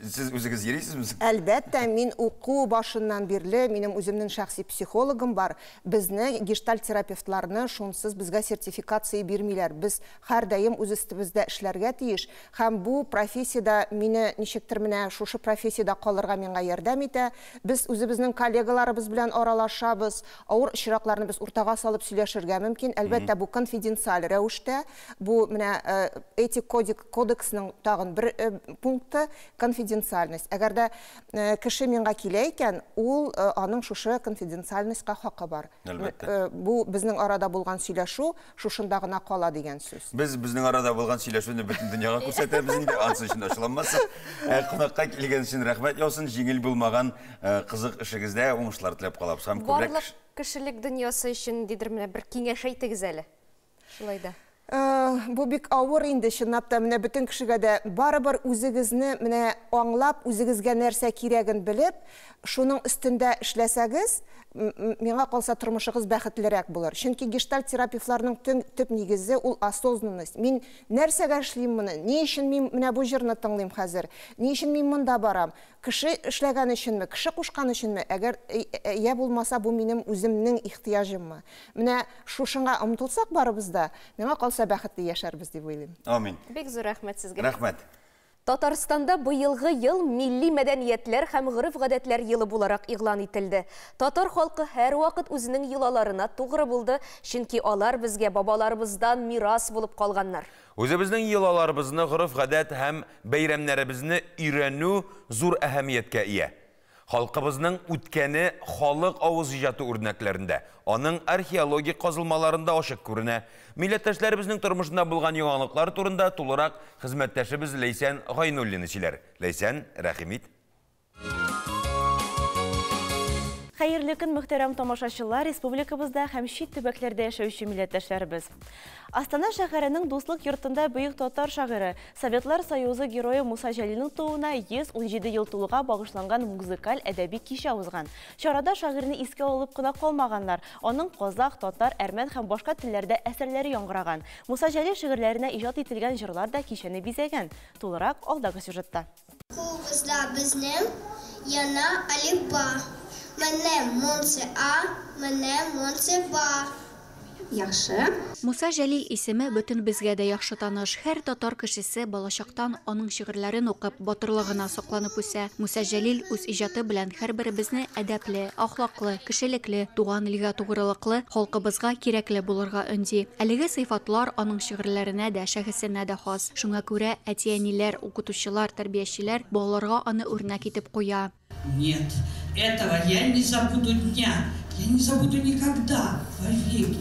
Сез үзегез йөрисезме? Әлбәттә, мин уку башыннан бирле минем үземнең шәхси психологым бар. Безне гештальт терапевтларны шунсыз безгә сертификация бирмиләр. Без һәрдаим үз өстебездә эшләргә тиеш. Һәм бу профессиядә мине ничектер менә шушы профессиядә калырга миңа ярдәм итә. Без үзебезнең коллегаларыбыз белән аралашабыз. Авыр очракларны без уртага салып сөйләшергә мөмкин. Әлбәттә, бу конфиденциаль рәвештә. Бу менә этик кодексның тагын бер пункты конфиденциальность. Әгәр дә кеше миңа килә икән, ул аның шушы конфиденциальностька хакы бар. Әлбәттә. Бу безнең арада булган сөйләшү шушында гына кала дигән сүз. Без безнең арада булган сөйләшүне бөтен дөньяга күрсәтәбез инде, ансы өчен ачуланмасын. Кунакка килгән өчен рәхмәт яусын, җиңел булмаган кызык эшегездә уңышлар теләп калабыз. Һәм күбрәк Барлык кешелек дөньясы өчен дидер менә бер киңәш әйтегез әле. Шулай да. Бу бик авыр инде, чынлап та, менә бөтен кешегә дә барыбер үзегезне менә аңлап, үзегезгә нәрсә кирәген белеп, шуның өстендә эшләсәгез, миңа калса, тормышыгыз бәхетлерәк булыр. Чөнки гештальт терапевтларның төп нигезе ул осознанность. Мин нәрсәгә эшлим моны? Ни өчен мин менә бу җырны тыңлыйм хәзер? Ни өчен мин монда барам? Кеше эшләгән өченме, кеше кушкан өченме, әгәр я булмаса бу минем үземнең ихтыяҗыммы? Менә шушыңа омтылсак барыбыз да, миңа калса бәхетле яшәрбез дип уйлыйм. Амин. Бик зур рәхмәт сезгә. Рәхмәт. Татарстанда быелгы ел милли мәдәниятләр һәм гореф-гадәтләр елы буларак игълан ителде. Татар халкы һәрвакыт үзенең йолаларына тугры булды, чөнки алар безгә бабаларыбыздан мирас булып калганнар. Үзебезнең йолаларыбызны, гореф-гадәт һәм бәйрәмнәребезне өйрәнү зур әһәмияткә ия. Халкыбызның үткәне халык авыз иҗаты үрнәкләрендә, аның археологик казылмаларында ачык күренә. Милләттәшләребезнең тормышында булган яңалыклар турында тулырак хезмәттәшебез Ләйсән Гайнуллина сөйләр. Ләйсән, рәхим ит. Хәерле көн, мөхтәрәм тамашачылар, республикабызда һәм чит төбәкләрдә яшәүче милләттәшләребез. Астана шәһәренең Дуслык йортында бөек татар шагыйре, Советлар Союзы герое Муса Җәлилнең тууына 117 ел тулуга багышланган музыкаль әдәби кичә узган. Чарада шагыйрьне искә алып кына калмаганнар, аның казах, татар, әрмән һәм башка телләрдә әсәрләре яңгыраган. Муса Җәлил шигырьләренә иҗат ителгән җырлар да кичәне бизәгән. Тулырак алдагы сюжетта. Кулыбызда безнең яна әлифба. Менә монсы А, менә монсы Ба. Яхшы. Муса Җәлил исеме бөтенебезгә дә яхшы таныш. Һәр татар кешесе балачактан аның шигырьләрен укып, батырлыгына сокланып үсә. Муса Җәлил үз иҗаты белән һәрберебезне әдәпле, ахлаклы, кешелекле, туган илгә тугрылыклы, халкыбызга кирәкле булырга өнди. Әлеге сыйфатлар аның шигырьләренә дә, шәхесенә дә хас. Шуңа күрә әти-әниләр, укытучылар, тәрбиячеләр балаларга аны үрнәк итеп куя. Нет, этого я не забуду дня, я не забуду никогда, вовеки.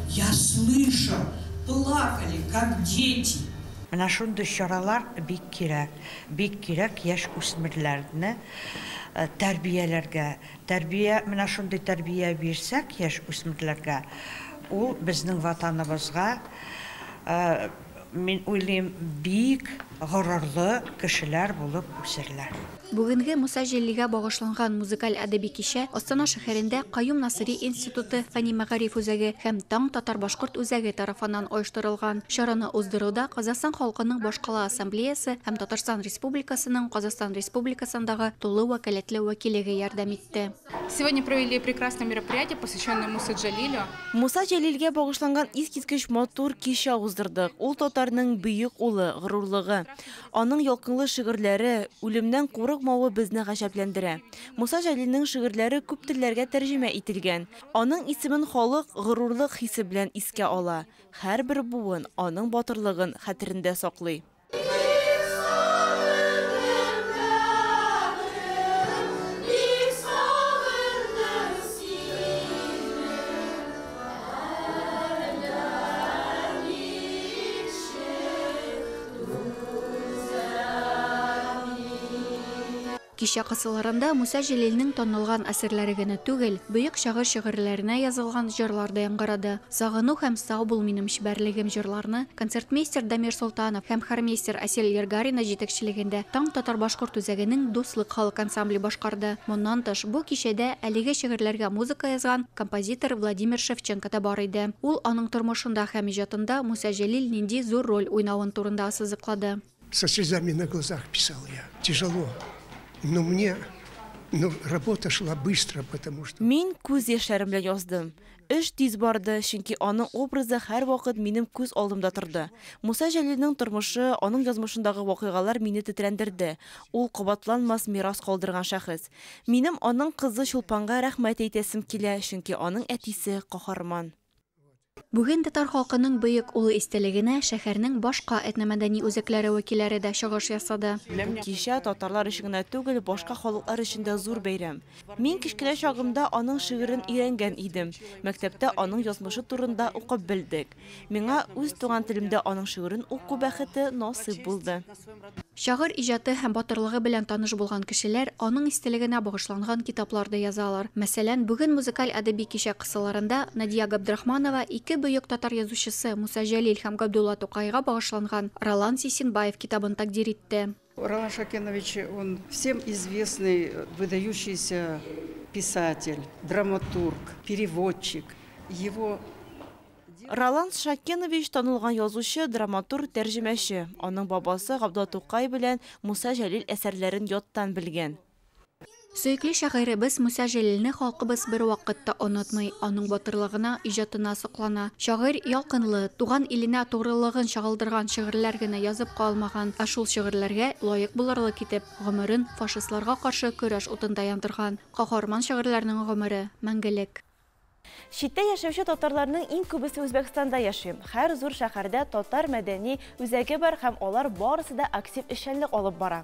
Я слышал, плакали, как дети. Менә шундый чаралар бик кирәк. Бик кирәк яшь үсмерләрне тәрбияләргә. Тәрбия, менә шундый тәрбия бирсәк яшь үсмерләргә, ул безнең Ватаныбызга, мин уйлыйм, бик горурлы кешеләр булып үсерләр. Бүгенге Муса Җәлилгә багышланган музыкаль әдәби кичә Астана шәһәрендә Каюм Насыйри институты фәнни-мәгариф үзәге һәм Таң татар-башкорт үзәге тарафыннан оештырылган. Чараны уздыруда Казахстан халкының башкала ассамблеясы һәм Татарстан Республикасының Казахстан Республикасындагы тулы вәкаләтле вәкиллеге ярдәм итте. Сегодня провели прекрасное мероприятие, посвященное Муса Джалилю. Муса Җәлилгә багышланган искиткеч матур кичә уздырдык. Ул татарның бөек улы, горурлыгы. Аның ялкынлы шигырьләре, үлемнән курыкмавы безне гаҗәпләндерә. Муса Җәлилнең шигырьләре күп телләргә тәрҗемә ителгән. Аның исемен халык горурлык хисе белән искә ала. Һәрбер буын аның батырлыгын хәтерендә саклый. Кичә кысаларында Муса Җәлилнең танылган әсәрләре генә түгел, бөек шагыйрь шигырьләренә язылган җырлар да яңгырады. Сагыну һәм Сау бул минем чибәрлегем җырларны концертмейстер Дамир Солтанов һәм хормейстер Асель Ергарина җитәкчелегендә Таң татар-башкорт үзәгенең Дуслык халык ансамбле башкарды. Моннан тыш, бу кичәдә әлеге шигырьләргә музыка язган композитор Владимир Шевченко та бар иде. Ул аның тормышында һәм иҗатында Муса Җәлил нинди зур роль уйнавын турында ассызыклады. Со слезами на глазах писал я. Тяжело. Но мне, но работа шла быстро, потому что... Мин күз яшьләрем белән яздым. Эш тиз барды, чөнки аның образы һәрвакыт минем күз алдымда торды. Муса Җәлилнең тормышы, аның язмышындагы вакыйгалар мине тетрәндерде. Ул кабатланмас мирас калдырган шәхес. Минем аның кызы Чулпанга рәхмәт әйтәсем килә, чөнки аның әтисе каһарман. Бүген татар халкының бөек улы истәлегенә шәһәрнең башка этномәдәни үзәкләре вәкилләре дә чыгыш ясады. Бу кичә татарлар өчен генә түгел, башка халыклар өчен дә зур бәйрәм. Мин кечкенә чагымда аның шигырен өйрәнгән идем. Мәктәптә аның язмышы турында укып белдек. Миңа үз туган телемдә аның шигырен уку бәхете насыйп булды. Шагыйрь иҗаты һәм батырлыгы белән таныш булган кешеләр аның истәлегенә багышланган китаплар да язалар. Мәсәлән, бүген музыкаль әдәби кичә кысаларында Надия Габдрахманова ике бөек татар язучысы Муса Җәлил һәм Габдулла Тукайга багышланган Ролан Сисенбаев китабын тәкъдир итте. Ролан Шакенович, он всем известный, выдающийся писатель, драматург, переводчик. Его Ролан Шакенович танылган язучы, драматург, тәрҗемәче. Аның бабасы Габдулла Тукай белән Муса Җәлил әсәрләрен яттан белгән. Сөекле шагыйребез Муса Җәлилне халкыбыз бервакытта онытмый, аның батырлыгына, иҗатына соклана. Шагыйрь ялкынлы, туган иленә тугрылыгын чагылдырган шигырьләр генә язып калмаган, ә шул шигырьләргә лаек булырлык итеп, гомерен фашистларга каршы көрәш утында яндырган. Каһарман шагыйрьләрнең гомере мәңгелек. Читтә яшәүче татарларның иң күбесе Үзбәкстанда яши. Һәр зур шәһәрдә татар мәдәни үзәге бар һәм алар барысы да актив эшчәнлек алып бара.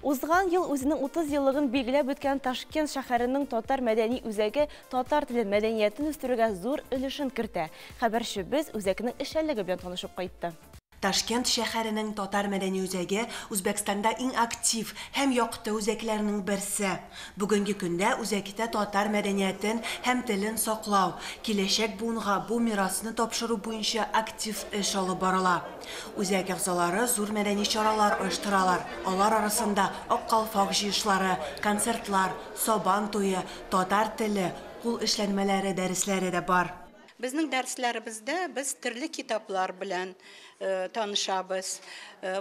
Узган ел үзенең 30 еллыгын билгеләп үткән Ташкент шәһәренең татар мәдәни үзәге татар телен, мәдәниятен үстерүгә зур өлешен кертә. Хәбәрчебез үзәкнең эшчәнлеге белән танышып кайтты. Ташкент шәһәренең татар мәдәни үзәге Үзбәкстанда иң актив һәм якты үзәкләрнең берсе. Бүгенге көндә үзәктә татар мәдәниятен һәм телен саклау, киләчәк буынга бу мирасны тапшыру буенча актив эш алып барыла. Үзәк әгъзалары зур мәдәни чаралар оештыралар. Алар арасында Ак калфак җыелышлары, концертлар, Сабан туе, татар теле, кул эшләнмәләре дәресләре дә бар. Безнең дәресләребездә без төрле китаплар белән танышабыз.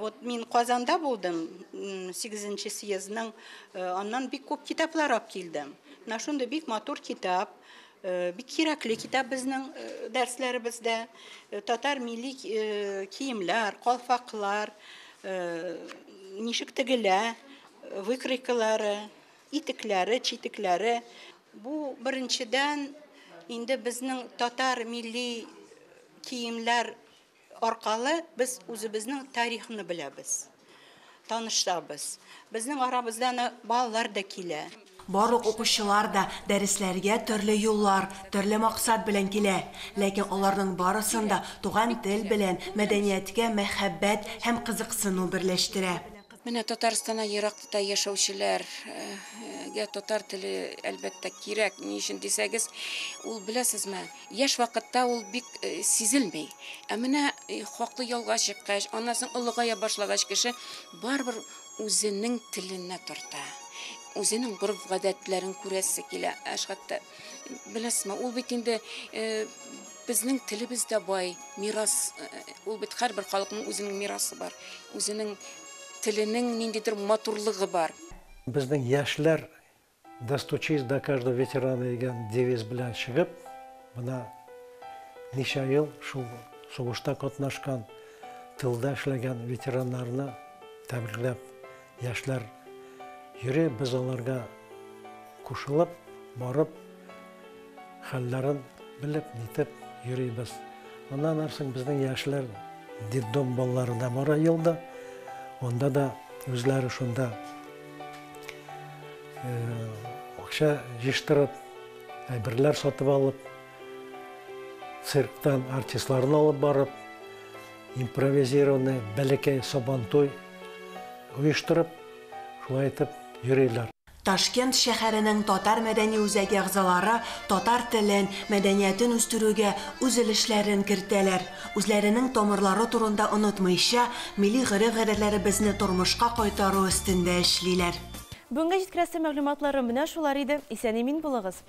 Вот мин Казанда булдым, 8 съездның, аннан бик күп китаплар алып килдем. Менә шундый бик матур китап, бик кирәкле китап безнең дәресләребездә. Татар милли киемләр, калфаклар, ничек тегелә, выкройкалары, итекләре, читекләре. Бу беренчедән инде безнең татар милли киемләр аркалы без үзебезнең тарихны беләбез, танышабыз. Безнең арабызда балалар да килә. Барлык укучылар да дәресләргә төрле юллар, төрле максат белән килә. Ләкин аларның барысын да туган тел белән мәдәнияткә мәхәббәт һәм кызыксыну берләштерә. Менә Татарстанда еракта яшәүчеләргә татар теле әлбәттә кирәк. Ни өчен дисәгез, ул беләсезме, яшь вакытта ул бик сизелми. Ә менә хаклы ялга чыккач, аннан соң олыгая башлагач кеше барыбер үзенең теленә тарта. Үзенең гореф-гадәтләрен күрәсе килә. Хәтта беләсезме, ул бит инде безнең телебез дә бай, мирас, ул бит һәрбер халыкның үзенең мирасы бар, үзенең теленең ниндидер матурлыгы бар. Безнең яшьләр «Достучись до каждого ветерана» дигән девиз белән чыгып, менә ничә ел шул сугышта катнашкан, тылда эшләгән ветераннарны тәбрикләп яшьләр йөри, без аларга кушылып, барып, хәлләрен белеп, нитеп йөрибез. Аннан соң безнең яшьләр детдом балаларына бара елда. Онда да үзләре шунда акча җыештырып, әйберләр сатып алып, цирктан артистларны алып барып, импровизированный бәләкәй сабантуй оештырып, шулай итеп йөриләр. Ташкент шәһәренең татар мәдәни үзәге әгъзалары татар телен, мәдәниятен үстерүгә үз өлешләрен кертәләр. Үзләренең тамырлары турында онытмыйча, милли гореф-гадәтләребезне тормышка кайтару өстендә эшлиләр. Бүгенге җиткерәсе мәгълүматлары менә шулар иде. Исән-имин булыгыз.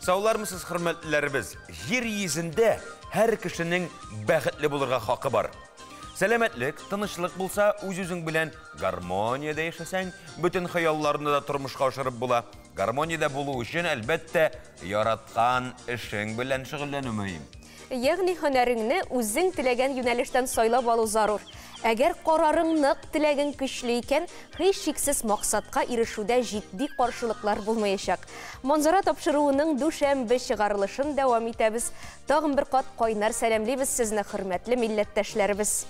Саулармысыз, хөрмәтлеләребез? Җир йөзендә һәр кешенең бәхетле булырга хакы бар. Сәламәтлек, тынычлык булса, үз-үзең белән гармониядә яшәсәң, бөтен хыялларны да тормышка ашырып була. Гармониядә булу өчен, әлбәттә, яраткан эшең белән шөгыльләнү мөһим. Ягъни һөнәреңне үзең теләгән юнәлештән сайлап алу зарур. Әгәр карарың нык, теләгең көчле икән, һичшиксез максатка ирешүдә җитди каршылыклар булмаячак. Манзара тапшыруының дүшәмбе чыгарылышын дәвам итәбез. Тагын бер кат кайнар сәламлибез сезне, хөрмәтле милләттәшләребез.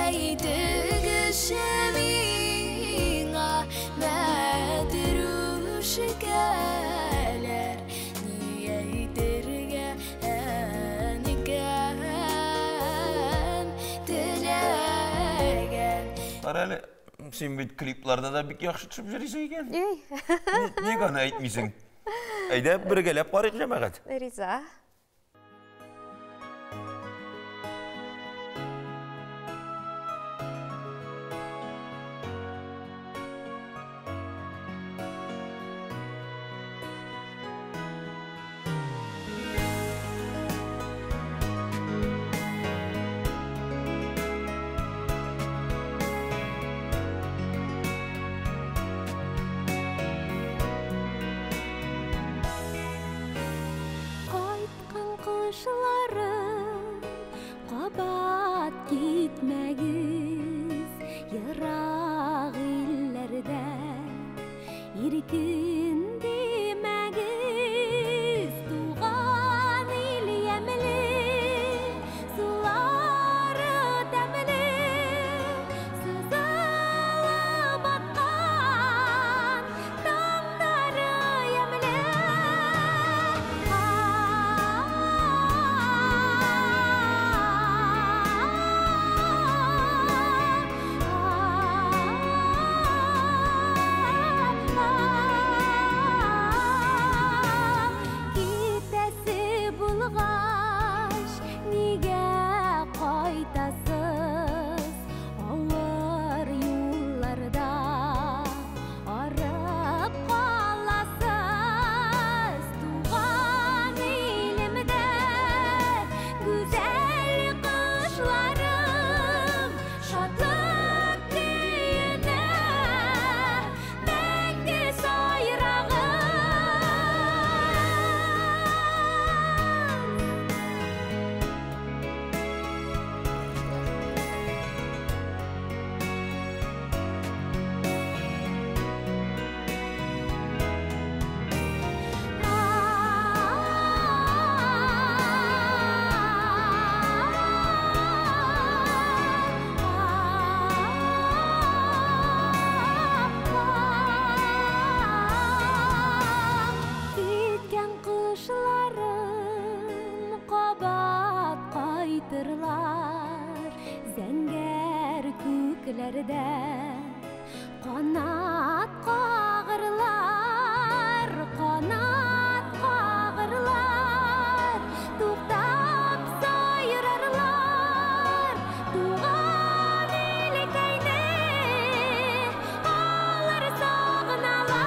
Әйтегезче миңа, Карале, син бит клипларда да бик яхшы төшеп йөрисең икән. Ник аны әйтмисең? Әйдә, бергәләп карыйк, җәмәгать. Риза. Кайткан кошларым, кабат китмәгез ерак илләрдә, иркен димәгез, туган ил ямьле, сулары тәмле, сызылып аткан таңнары ямьле. Китәсе булгач, нигә кайтасыз? Авыр юлларда арып каласыз. Туган илемдә гүзәл кошларым, шатлык көенә мәңге сайрагыз. Киткән кошларым кабат кайтырлар, зәңгәр күкләрдә канат кагырлар, канат кагырлар, туктап сайрарлар, туган илкәйне алар сагыналар.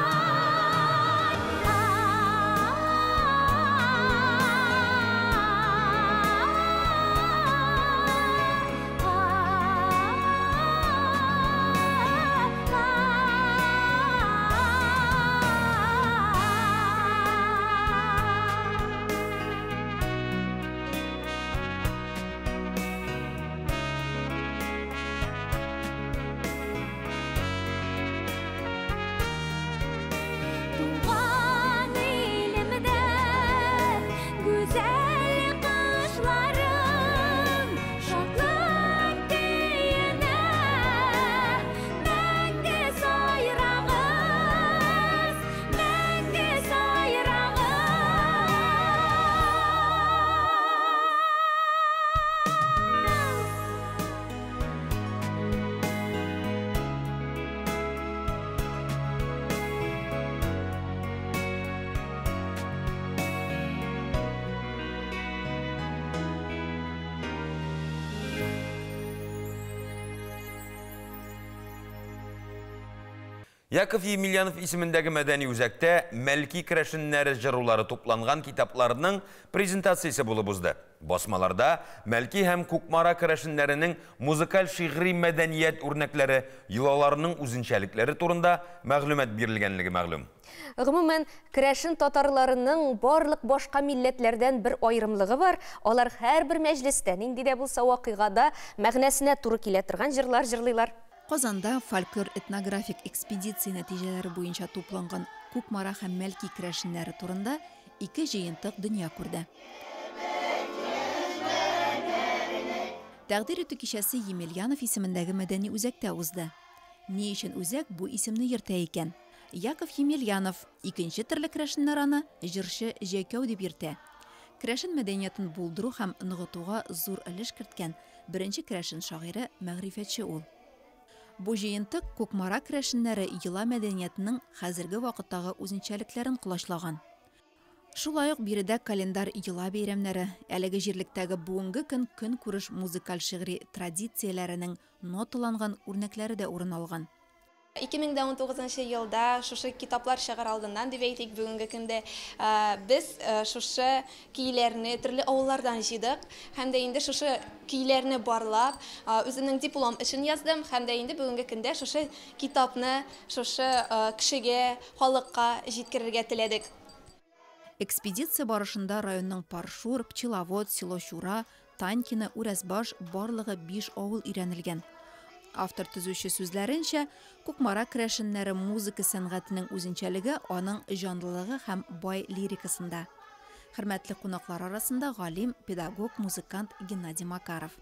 Туган илемдә гүзәл кошларым, шатлык көенә мәңге сайрагыз, мәңге сайрагыз. Яков Емельянов исемендәге мәдәни үзәктә Мәлки керәшеннәре җырулары тупланган китапларның презентациясе булып узды. Басмаларда Мәлки һәм Кукмара керәшеннәренең музыкаль шигъри мәдәният үрнәкләре, йолаларының үзенчәлекләре турында мәгълүмат бирелгәнлеге мәгълүм. Гомумән, керәшен татарларының барлык башка милләтләрдән бер аерымлыгы бар. Алар һәрбер мәҗлестә, нинди дә булса вакыйгада мәгънәсенә туры килә торган җырлар җырлыйлар. Казанда фольклор-этнографик экспедиция нәтиҗәләре буенча тупланган Кукмара һәм Мәлки керәшеннәре турында ике җыентык дөнья күрде. Тәкъдир итү кичәсе Емельянов исемендәге мәдәни үзәктә узды. Ни өчен үзәк бу исемне йөртә икән? Яков Емельянов икенче төрле керәшеннәр аны җырчы Җәкәү дип йөртә. Керәшен мәдәниятын булдыру һәм ныгытуга зур өлеш керткән беренче керәшен шагыйре, мәгърифәтче ул. Бу җыентык Кукмара керәшеннәре йола мәдәниятының хәзерге вакыттагы үзенчәлекләрен колачлаган. Шулай ук биредә календарь йола бәйрәмнәре, әлеге җирлектәге бүгенге көн көнкүреш музыкаль-шигъри традицияләренең ноталанган үрнәкләре дә урын алган. 2019 елда шушы китаплар чыгар алдыннан дип әйтик, бүгенге көндә без шушы көйләрне төрле авыллардан җыйдык һәм дә инде шушы көйләрне барлап, үземнең диплом эшен яздым һәм дә инде бүгенге көндә шушы китапны шушы кешегә, халыкка җиткерергә теләдек. Экспедиция барышында районның Паршур, Пчеловод, Село Чура, Танькино, Үрәсбаш барлыгы 5 авыл өйрәнелгән. Автор төзүче сүзләренчә, Кукмара керәшеннәре музыка сәнгатенең үзенчәлеге аның җанлылыгы һәм бай лирикасында. Хөрмәтле кунаклар арасында галим, педагог, музыкант Геннадий Макаров.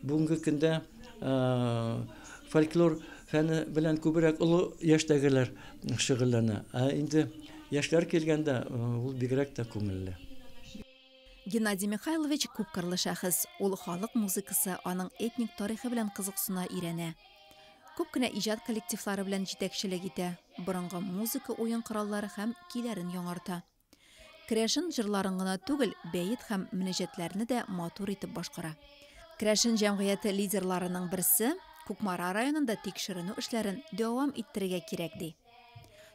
Бүгенге көндә фольклор фәне белән күбрәк олы яшьтәгеләр шөгыльләнә. Ә инде яшьләр килгәндә, ул бигрәк тә күңелле. Геннадий Михайлович күпкырлы шәхес. Ул халык музыкасы, аның этник тарихы белән кызыксына, өйрәнә. Күп кенә иҗат коллективлары белән җитәкчелек итә, борынгы музыка уен кораллары һәм көйләрен яңарта. Керәшен җырларын гына түгел, бәет һәм мөнәҗәтләрне дә матур итеп башкара. Керәшен җәмгыяте лидерларының берсе Кукмара районында тикшеренү эшләрен дәвам иттерергә кирәк ди.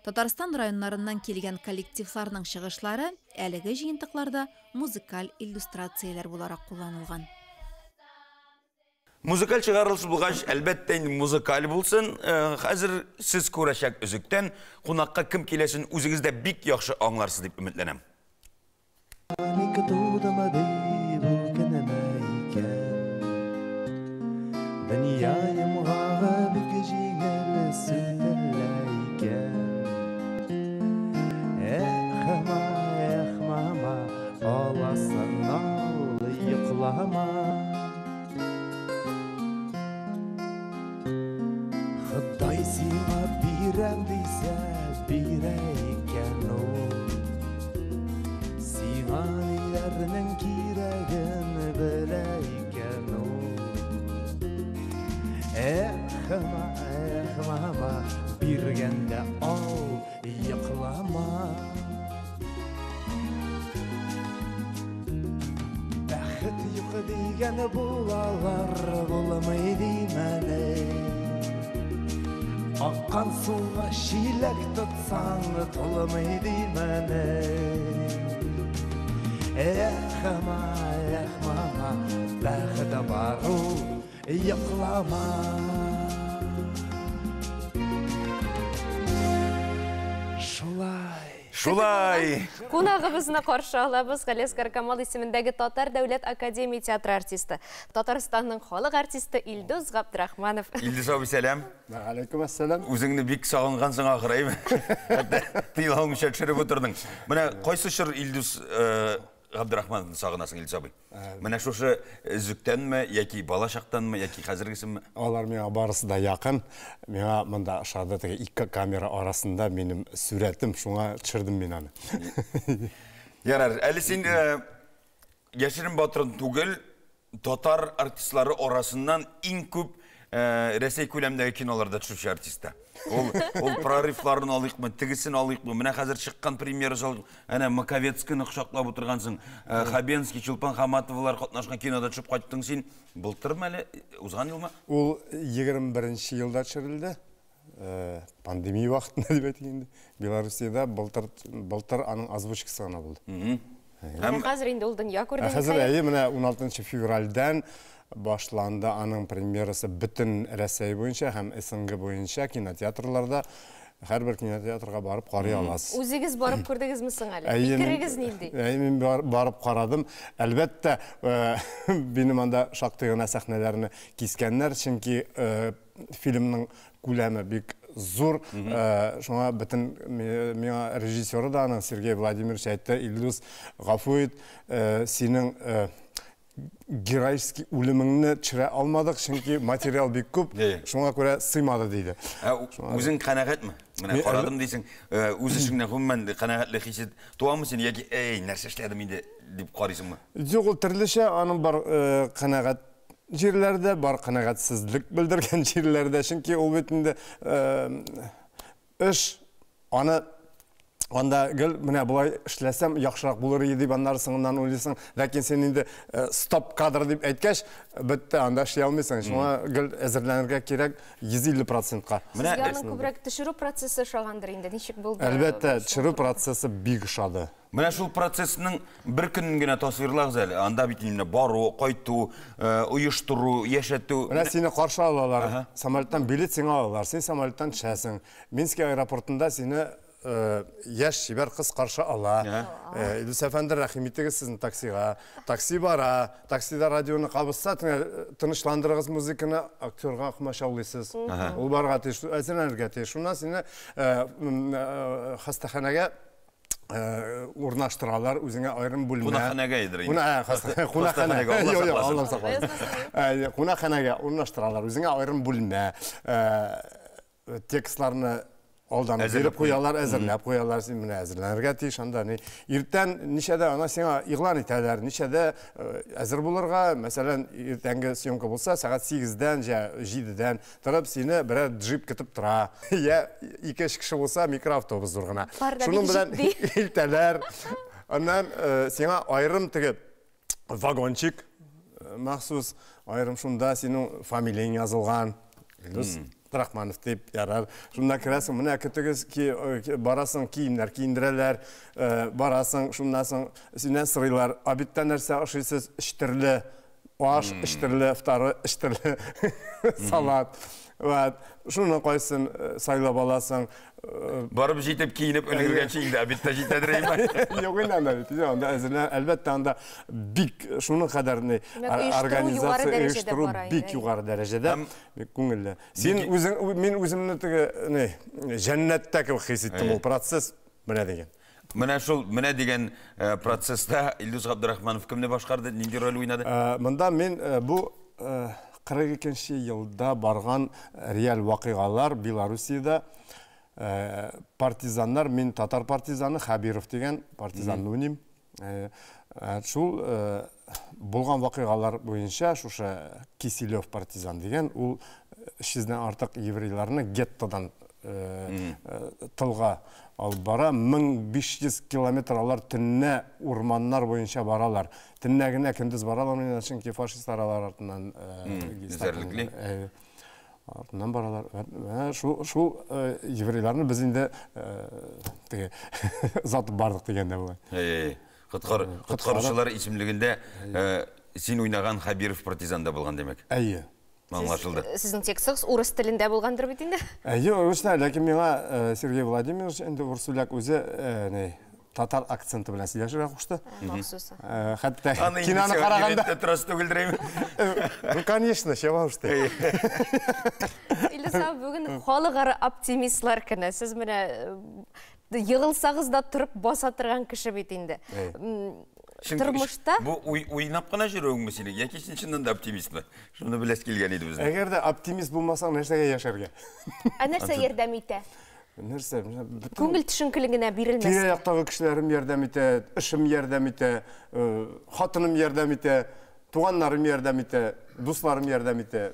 Татарстан районнарыннан килгән коллективларның чыгышлары әлеге җыентыкларда музыкаль иллюстрацияләр буларак кулланылган. Музыкаль чыгарылыш булгач, әлбәттә инде музыкаль булсын. Хәзер сез күрәчәк өзектән кунакка кем киләсен үзегез дә бик яхшы аңларсыз дип өметләнәм. Ник тудымы ди бу көнемә икән? Дөнья йомгагы бик җиңел сүтелә икән. Эх, ма, эх, мама, аласын ал, йоклама. Ходай сиңа бирәм дисә, бирә икән ул. Сиңа ниләрнең кирәген белә икән ул. Эх, ма, эх, мама, биргәндә ал, йоклама. Бәхет юк дигән булалар, булмый димәне. Аккан суга чиләк тотсаң, тулмый димәне. Эх, ма, эх, мама, бәхет бар ул, йоклама. Шулай. Шулай. Кунагыбызны каршы алабыз. Галиәсгар Камал исемендәге Татар дәүләт академия театры артисты, Татарстанның халык артисты Илдус Габдрахманов. Илдус абый, сәлам. Алейкум ассалам. Үзеңне бик сагынгансың ахры, әйме? Хәтта тыела алмыйча төшереп утырдың. Менә кайсы чор Илдус Габдрахмановны сагынасың, Илдус абый? Менә шушы өзектәнме, яки бала чактанмы, яки хәзергесенме? Алар миңа барысы да якын. Миңа монда ошады теге ике камера арасында минем сүрәтем, шуңа төшердем мин аны. Ярар, әле син яшерен батырын түгел, татар артистлары арасыннан иң күп Рәсәй күләмдәге киноларда төшүче артист та. Ул прорывларын алыйкмы, тегесен алыйкмы, менә хәзер чыккан премьера алыйк. Әнә Маковецкийны кочаклап утыргансың. Хабенский, Чулпан Хаматовалар катнашкан кинода төшеп кайттың син. Былтырмы әле, узган елмы? Ул 21 елда төшерелде. Пандемия вакытында дип әйтик инде. Белоруссиядә былтыр аның озвучкасы гына булды. Менә хәзер инде ул дөнья күрде. Хәзер әйе, менә 16 февральдән башланды аның премьерасы бөтен Рәсәй буенча һәм СНГ буенча кинотеатрларда. Һәрбер кинотеатрга барып карый аласыз. Үзегез барып күрдегезме соң әле? Фикерегез нинди? Әйе, мин барып карадым. Әлбәттә, минем анда шактый гына сәхнәләрне кискәннәр, чөнки фильмның күләме бик зур. Шуңа бөтен миңа режиссеры да аның Сергей Владимирович әйтте, Илдус, гафу ит, синең героический үлемеңне төшерә алмадык, чөнки материал бик күп, шуңа күрә сыймады диде. Үзең канәгатьме? Менә карадым дисең, үз эшеңнән гомумән канәгатьлек хисе туамы син яки эй, нәрсә эшләдем инде дип карыйсыңмы? Юк, ул төрлечә, аның бар канәгать җирләрдә, бар канәгатьсезлек белдергән җирләрдә, чөнки ул бит инде эш аны анда гел менә болай эшләсәм яхшырак булыр иде дип аннары соңыннан уйлыйсың. Ләкин син инде стоп кадр дип әйткәч, бетте, анда эшли алмыйсың. Шуңа гел әзерләнергә кирәк 150 процентка. Сезгә аның күбрәк төшерү процессы ошагандыр инде, ничек булды? Әлбәттә, төшерү процессы бик ошады. Менә шул процессның бер көнен генә тасвирлагыз әле. Анда бит инде бару, кайту, оештыру, яшәтү. Менә сине каршы алалар, самолеттан билет сиңа алалар, син самолеттан төшәсең. Минский аэропортында сине яшь чибәр кыз каршы ала. Илдус әфәнде, рәхим итегез сезне таксига. Такси бара, таксида радионы кабызса, тынычландырыгыз музыканы, актерга комачаулыйсыз. Ул барырга тиеш, әзерләнергә тиеш. Шуннан сине хастаханәгә урнаштыралар, үзеңә аерым бүлмә. Кунакханәгә идер инде. Кунакханәгә. Юк, юк, Аллам сакласын. Кунакханәгә урнаштыралар, үзеңә аерым бүлмә. Текстларны алдан биреп куялар, әзерләп куялар, син менә әзерләнергә тиеш анда. Иртән ничәдә ана сиңа игълан итәләр, ничәдә әзер булырга, мәсәлән, иртәнге съемка булса, сәгать 8-дән, 7-дән торып сине берәр джип көтеп тора. Я ике-өч кеше булса, микроавтобус зур гына. Шуның белән илтәләр. Аннан сиңа аерым теге вагончик махсус, аерым шунда синең фамилияң язылган. Илдус Рахманов дип ярар. Шунда керәсең, менә көтегез, барасың, киемнәр киендерәләр, барасың, шуннан соң синнән сорыйлар, обедта нәрсә ашыйсыз? Өч төрле аш, өч төрле второй, өч төрле салат. Вот. Шуның кайсын сайлап аласың. Барып җитеп киенеп өлгергәнче инде обедта җитәдер әйме? Юк инде анда бит. Анда әзерлән, әлбәттә, анда бик шуның кадәр ни организация оештыру бик югары дәрәҗәдә, бик күңелле. Син үзең, мин үземне теге ни җәннәттә кебек хис иттем ул процесс менә дигән. Менә шул, менә дигән процесста Илдус Габдрахманов кемне башкарды, нинди роль уйнады? Монда мин бу 42 елда барган реаль вакыйгалар Белоруссиядә партизаннар, мин татар партизаны Хабиров дигән партизанны уйныйм. Шул булган вакыйгалар буенча шушы Киселев партизан дигән, ул 300-дән артык еврейларны геттодан тылга алып бара. 1500 километр алар төнлә урманнар буенча баралар. Төнлә генә, көндез баралар, чөнки фашистлар алар артыннан эзәрлекли. Артыннан баралар. Шул еврейларны без инде теге озатып бардык дигәндә була. Коткаручылар исемлегендә син уйнаган Хабиров партизанда булган димәк. Әйе. Аңлашылды. Сезнең текстыгыз урыс телендә булгандыр бит инде? Әйе, урыс телендә, ләкин миңа Сергей Владимирович инде урыс үзе татар акценты белән сөйләшергә кушты. Махсус. Хәтта киноны караганда торасы түгелдер әйме? Ну, конечно, чего уж ты. Илдус абый, бүген халыкара оптимистлар көне. Сез менә егылсагыз да торып баса торган кеше бит инде. Тормышта бу уйнап кына йөрүеңме синең, яки син чыннан да оптимистмы? Шуны беләс килгән иде безнең. Әгәр дә оптимист булмасаң, нәрсәгә яшәргә? Ә нәрсә ярдәм итә? Нәрсә? Күңел төшенкелегенә бирелмәс. Тирә-яктагы кешеләрем ярдәм итә, эшем ярдәм итә, хатыным ярдәм итә, туганнарым ярдәм итә, дусларым ярдәм итә.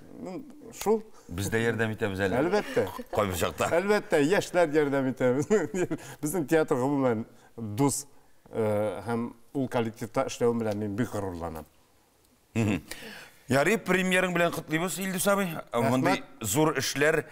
Шул. Без дә ярдәм итәбез әле. Әлбәттә. Кайбер чакта. Әлбәттә, яшьләр ярдәм итә. Безнең театр гомумән дус һәм ул коллективта эшләвем белән мин бик горурланам. Ярый, премьераң белән котлыйбыз, Илдус абый. Мондый зур эшләр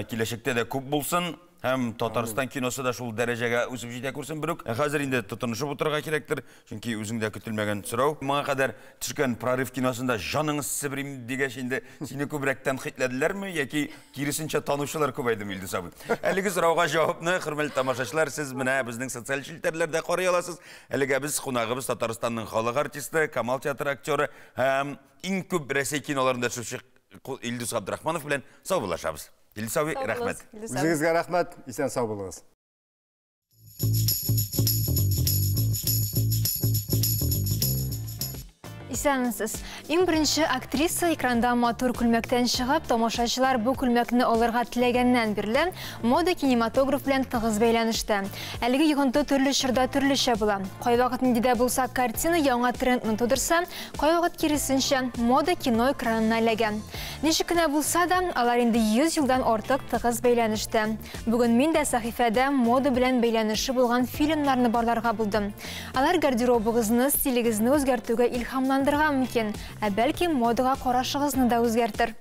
киләчәктә дә күп булсын. Һәм Татарстан киносы да шул дәрәҗәгә үсеп җитә күрсен берүк. Хәзер инде тотынышып утырырга кирәктер, чөнки үзеңдә көтелмәгән сорау. Моңа кадәр төшкән Прорыв киносында җаның себерим дигәч инде сине күбрәк тәнкыйтьләделәрме яки киресенчә танучылар күбәйдеме, Илдус абый? Әлеге сорауга җавапны, хөрмәтле тамашачылар, сез менә безнең социаль челтәрләрдә карый аласыз. Әлегә без кунагыбыз Татарстанның халык артисты, Камал театры актеры һәм иң күп Рәсәй киноларында төшүче Илдус Габдрахманов белән саубуллашабыз. Илдус абый, рәхмәт. Үзегезгә рәхмәт, исән сау булыгыз. Исәнмесез. Иң беренче актриса экранда матур күлмәктән чыгып, тамашачылар бу күлмәкне алырга теләгәннән бирле мода кинематограф белән тыгыз бәйләнештә. Әлеге йогынты төрле чорда төрлечә була. Кайвакыт нинди дә булса картина яңа трендны тудырса, кайвакыт киресенчә, мода кино экранына эләгә. Ничек кенә булса да, алар инде 100 елдан артык тыгыз бәйләнештә. Бүген мин дә сәхифәдә мода белән бәйләнеше булган фильмнарны барларга булдым. Алар гардеробыгызны, стилегезне үзгәртүгә илһамландырырга мөмкин, ә бәлки модага карашыгызны да үзгәртер.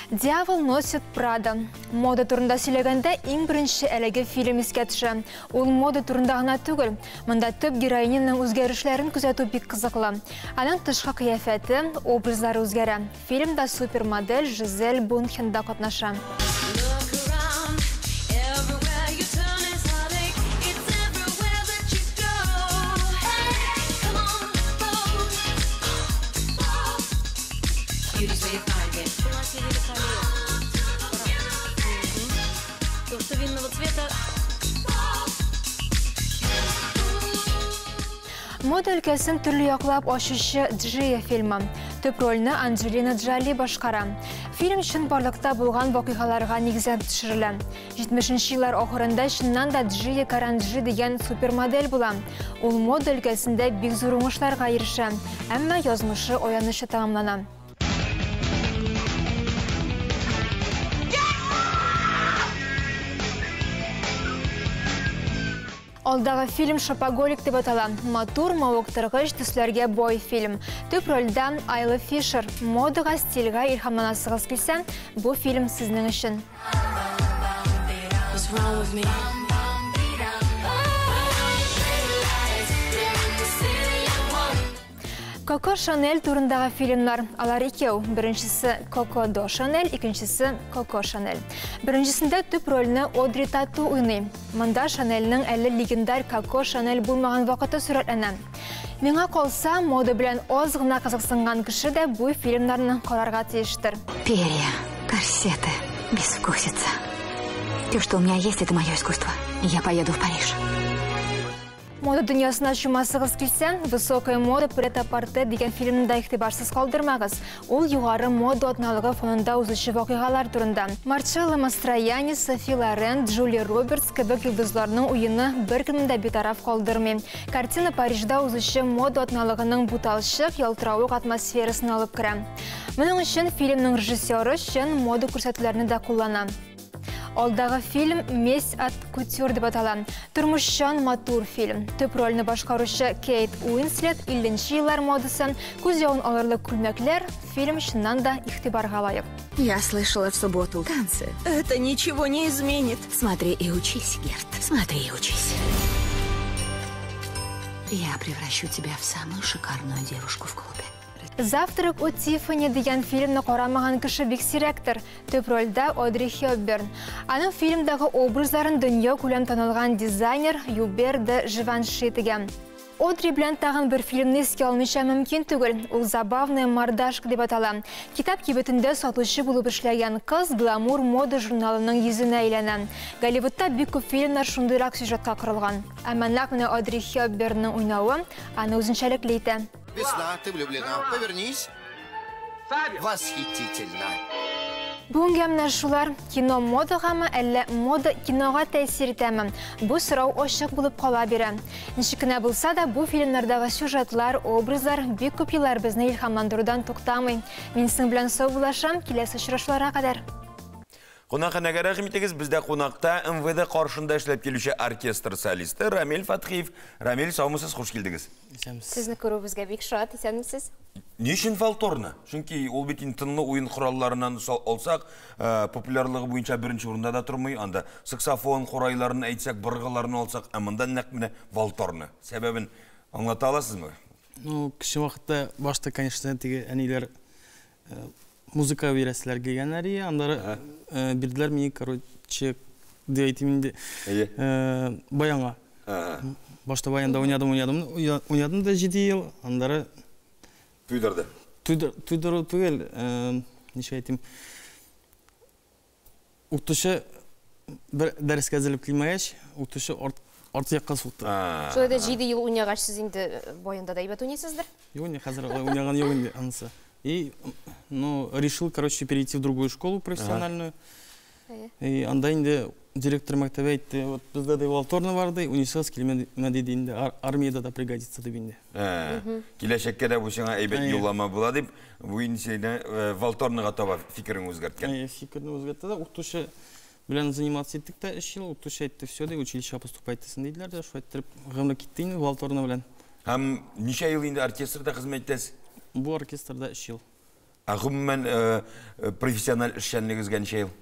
Дьявол носит Прада. Мода турында сөйләгәндә иң беренче әлеге фильм искә төшә. Ул мода турында гына түгел. Монда төп героиняның үзгәрешләрен күзәтү бик кызыклы. Аның тышкы кыяфәте, образлары үзгәрә. Фильмда супермодель Жизель Бунхен да катнаша. То, что винного цвета. Мода өлкәсен төрле яклап ачучы Джия фильмы. Төп рольне Анджелина Джоли башкара. Фильм чынбарлыкта булган вакыйгаларга нигезләнеп төшерелә. 70 еллар ахырында чыннан да Джия Каранджи дигән супермодель була. Ул мода өлкәсендә бик зур уңышларга ирешә, әмма язмышы аянычлы тәмамлана. Алдагы фильм Шопоголик дип атала. Матур, мавыктыргыч төсләргә бай фильм. Төп рольдә Айла Фишер. Модага, стильгә илһамланасыгыз килсә, бу фильм сезнең өчен. What's wrong with me? Коко Шанель турындагы фильмнар. Алар икәү. Беренчесе Коко до Шанель, икенчесе Коко Шанель. Беренчесендә төп рольне Одри Тату уйный. Монда Шанельнең әле легендар Коко Шанель булмаган вакыты сурәтләнә. Миңа калса, мода белән аз гына кызыксынган кеше дә бу фильмнарны карарга тиештер. Перья, корсеты, безвкусица. Все, что у меня есть, это мое искусство. Я поеду в Париж. Мода дөньясына чумасыгыз килсә, Высокая мода прет-а-порте дигән фильмны да игътибарсыз калдырмагыз. Ул югары мода атналыгы фонында узучы вакыйгалар турында. Марчелло Мастрояни, Софи Лорен, Джулия Робертс кебек йолдызларның уены беркемне дә битараф калдырмый. Картина Парижда узучы мода атналыгының буталчык, ялтыравык атмосферасын алып керә. Моның өчен фильмның режиссеры чын мода күрсәтүләрне дә куллана. Алдагы фильм Месть от кутюр дип атала. Тормышчан матур фильм. Төп рольне башкаручы Кейт Уинслет 50 еллар модасы, күз явын алырлык күлмәкләр, фильм чыннан да игътибарга лаек. Я слышала в субботу танцы. Это ничего не изменит. Смотри и учись, Герт. Смотри и учись. Я превращу тебя в самую шикарную девушку в клубе. Завтрак у Тиффани дигән фильмны карамаган кеше бик сирәктер. Төп рольдә Одри Хепберн. Аның фильмдагы образларын дөнья күләм танылган дизайнер Юбер де Живанши тегә. Одри белән тагын бер фильмны искә алмыйча мөмкин түгел. Ул Забавная мордашка дип атала. Китап кибетендә сатучы булып эшләгән кыз гламур мода журналының йөзенә әйләнә. Голливудта бик күп фильмнар шундыйрак сюжетка корылган. Әмма нәкъ менә Одри Хепбернның уйнавы аны үзенчәлекле итә. Весна, ты влюблена. Повернись. Восхитительно. Бүгенгә менә шулар. Кино модагамы, әллә мода кинога тәэсир итәме? Бу сорау ачык булып кала бирә. Ничек кенә булса да, бу фильмнардагы сюжетлар, образлар бик күп еллар безне илһамландырудан туктамый. Мин сезнең белән саубуллашам, киләсе очрашуларга кадәр. Кунакханәгә рәхим итегез, бездә кунакта МВД каршында эшләп килүче оркестр солисты Рамил Фатхиев. Рамил, саумысыз, хуш килдегез. Исәнмесез. Сезне күрүебезгә бик шат, исәнмесез. Ни өчен валторна? Чөнки ул бит инде тынлы уен коралларыннан алсак, популярлыгы буенча беренче урында да тормый. Анда саксофон курайларын әйтсәк, быргыларны алсак, ә монда нәкъ менә валторна. Сәбәбен аңлата аласызмы? Ну, кече вакытта башта, конечно, теге әниләр музыка бирәселәр килгәннәр ие, аннары бирделәр мине, короче, дип әйтим инде, баянга. Башта баянда уйнадым, уйнадым, уйнадым да 7 ел, аннары Туйдырды. Туйдыру түгел, ничек әйтим, укытучы бер дәрескә әзерләп килмәгәч, укытучы Арт якка сукты. Шулай да 7 ел уйнагач, сез инде баянда да әйбәт уйныйсыздыр? Юк, инде хәзер алай уйнаган юк инде анысы. И, ну, решил, короче, перейти в другую школу профессиональную. И анда инде директор мәктәбе әйтте, вот бездә ди валторна бар ди, уйныйсыгыз килмәде диде инде, армиядә дә пригодится дип инде. Киләчәккә дә бу сиңа әйбәт юллама була дип, бу инде сине валторнага таба фикерен үзгәрткән. Әйе, фикерне үзгәртте дә, укытучы белән заниматься иттек тә 3 ел, укытучы әйтте, все ди, училищега поступать итәсең диделәр дә, шулай иттереп гомер китте инде валторна белән. Һәм ничә ел инде оркестрда хезмәт итәсез? Бу оркестрда 3 ел. Ә гомумән профессиональ эшчәнлегегезгә ничә ел?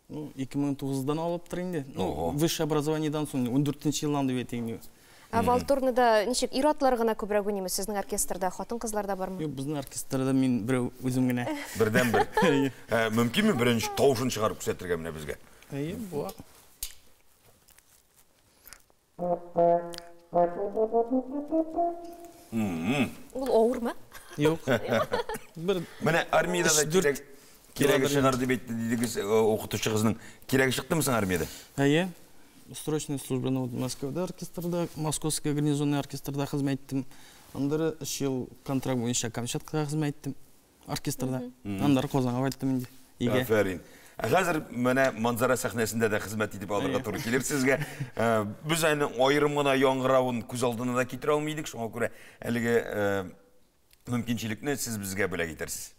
Ну, 2009-дан алыптыр инде. Ну, высшее образованиедан соң, 14 елдан дип әйтик инде. Ә валторнада ничек, ир-атлар гына күбрәк уйныймы? Сезнең оркестрда хатын-кызлар да бармы? Юк, безнең оркестрда мин берәү үзем генә. Бердән-бер. Мөмкинме беренче тавышын чыгарып күрсәтергә менә безгә? Әйе, була. Ул авырмы? Юк. Бер Менә армиядә дә кирәк кирәге чыгар дип әйтте дидегез укытучыгызның. Кирәге чыктымы соң армиядә? Әйе. Срочная служба вот Москвада оркестрда, Московский гарнизонный оркестрда хезмәт иттем. Аннары 3 ел контракт буенча Камчаткада хезмәт иттем оркестрда. Аннары Казанга кайттым инде. Өйгә. Афәрин. Ә хәзер менә Манзара сәхнәсендә дә хезмәт итеп алырга туры килер сезгә. Без аның аерым гына яңгыравын күз алдына да китерә алмый идек, шуңа күрә әлеге мөмкинчелекне сез безгә бүләк итәрсез.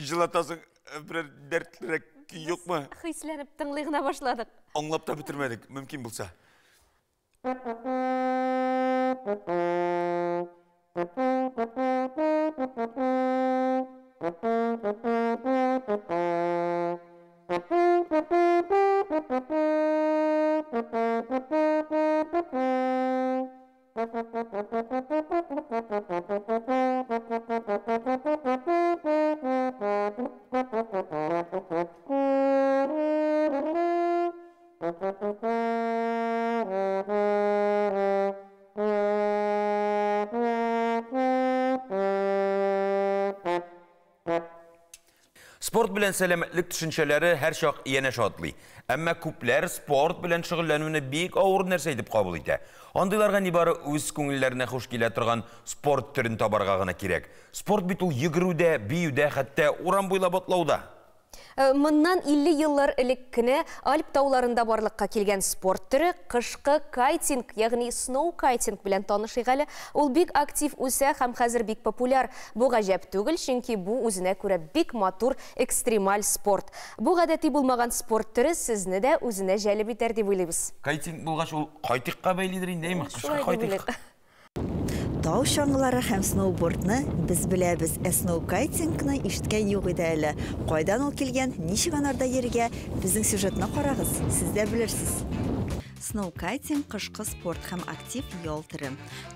Җылатасың, берәр дәртлерәк көй юкмы? Хисләнеп тыңлый гына башладык. Аңлап та бетермәдек, мөмкин булса. Спорт белән сәламәтлек төшенчәләре һәрчак янәшә атлый. Әмма күпләр спорт белән шөгыльләнүне бик авыр нәрсә итеп кабул итә. Андыйларга нибары үз күңелләренә хуш килә торган спорт төрен табарга гына кирәк. Спорт бит ул йөгерүдә, биюдә, хәтта урам буйлап атлауда. Моннан 50 еллар элек кенә Альп тауларында барлыкка килгән спорт төре кышкы кайтинг, ягъни сноукайтинг белән танышыйк әле. Ул бик актив үсә һәм хәзер бик популяр. Бу гаҗәп түгел, чөнки бу үзенә күрә бик матур экстремаль спорт. Бу гадәти булмаган спорт төре сезне дә үзенә җәлеп итәр дип уйлыйбыз. Кайтинг булгач, ул кайтикка бәйлидер инде, әйме? Кышкы кайтик. Тау чаңгылары һәм сноубордны без беләбез, ә сноукайтингны ишеткән юк иде әле. Кайдан ул килгән, ничек анарда йөрергә? Безнең сюжетны карагыз, сез дә белерсез. Сноукайтинг кышкы спорт һәм актив ял төре.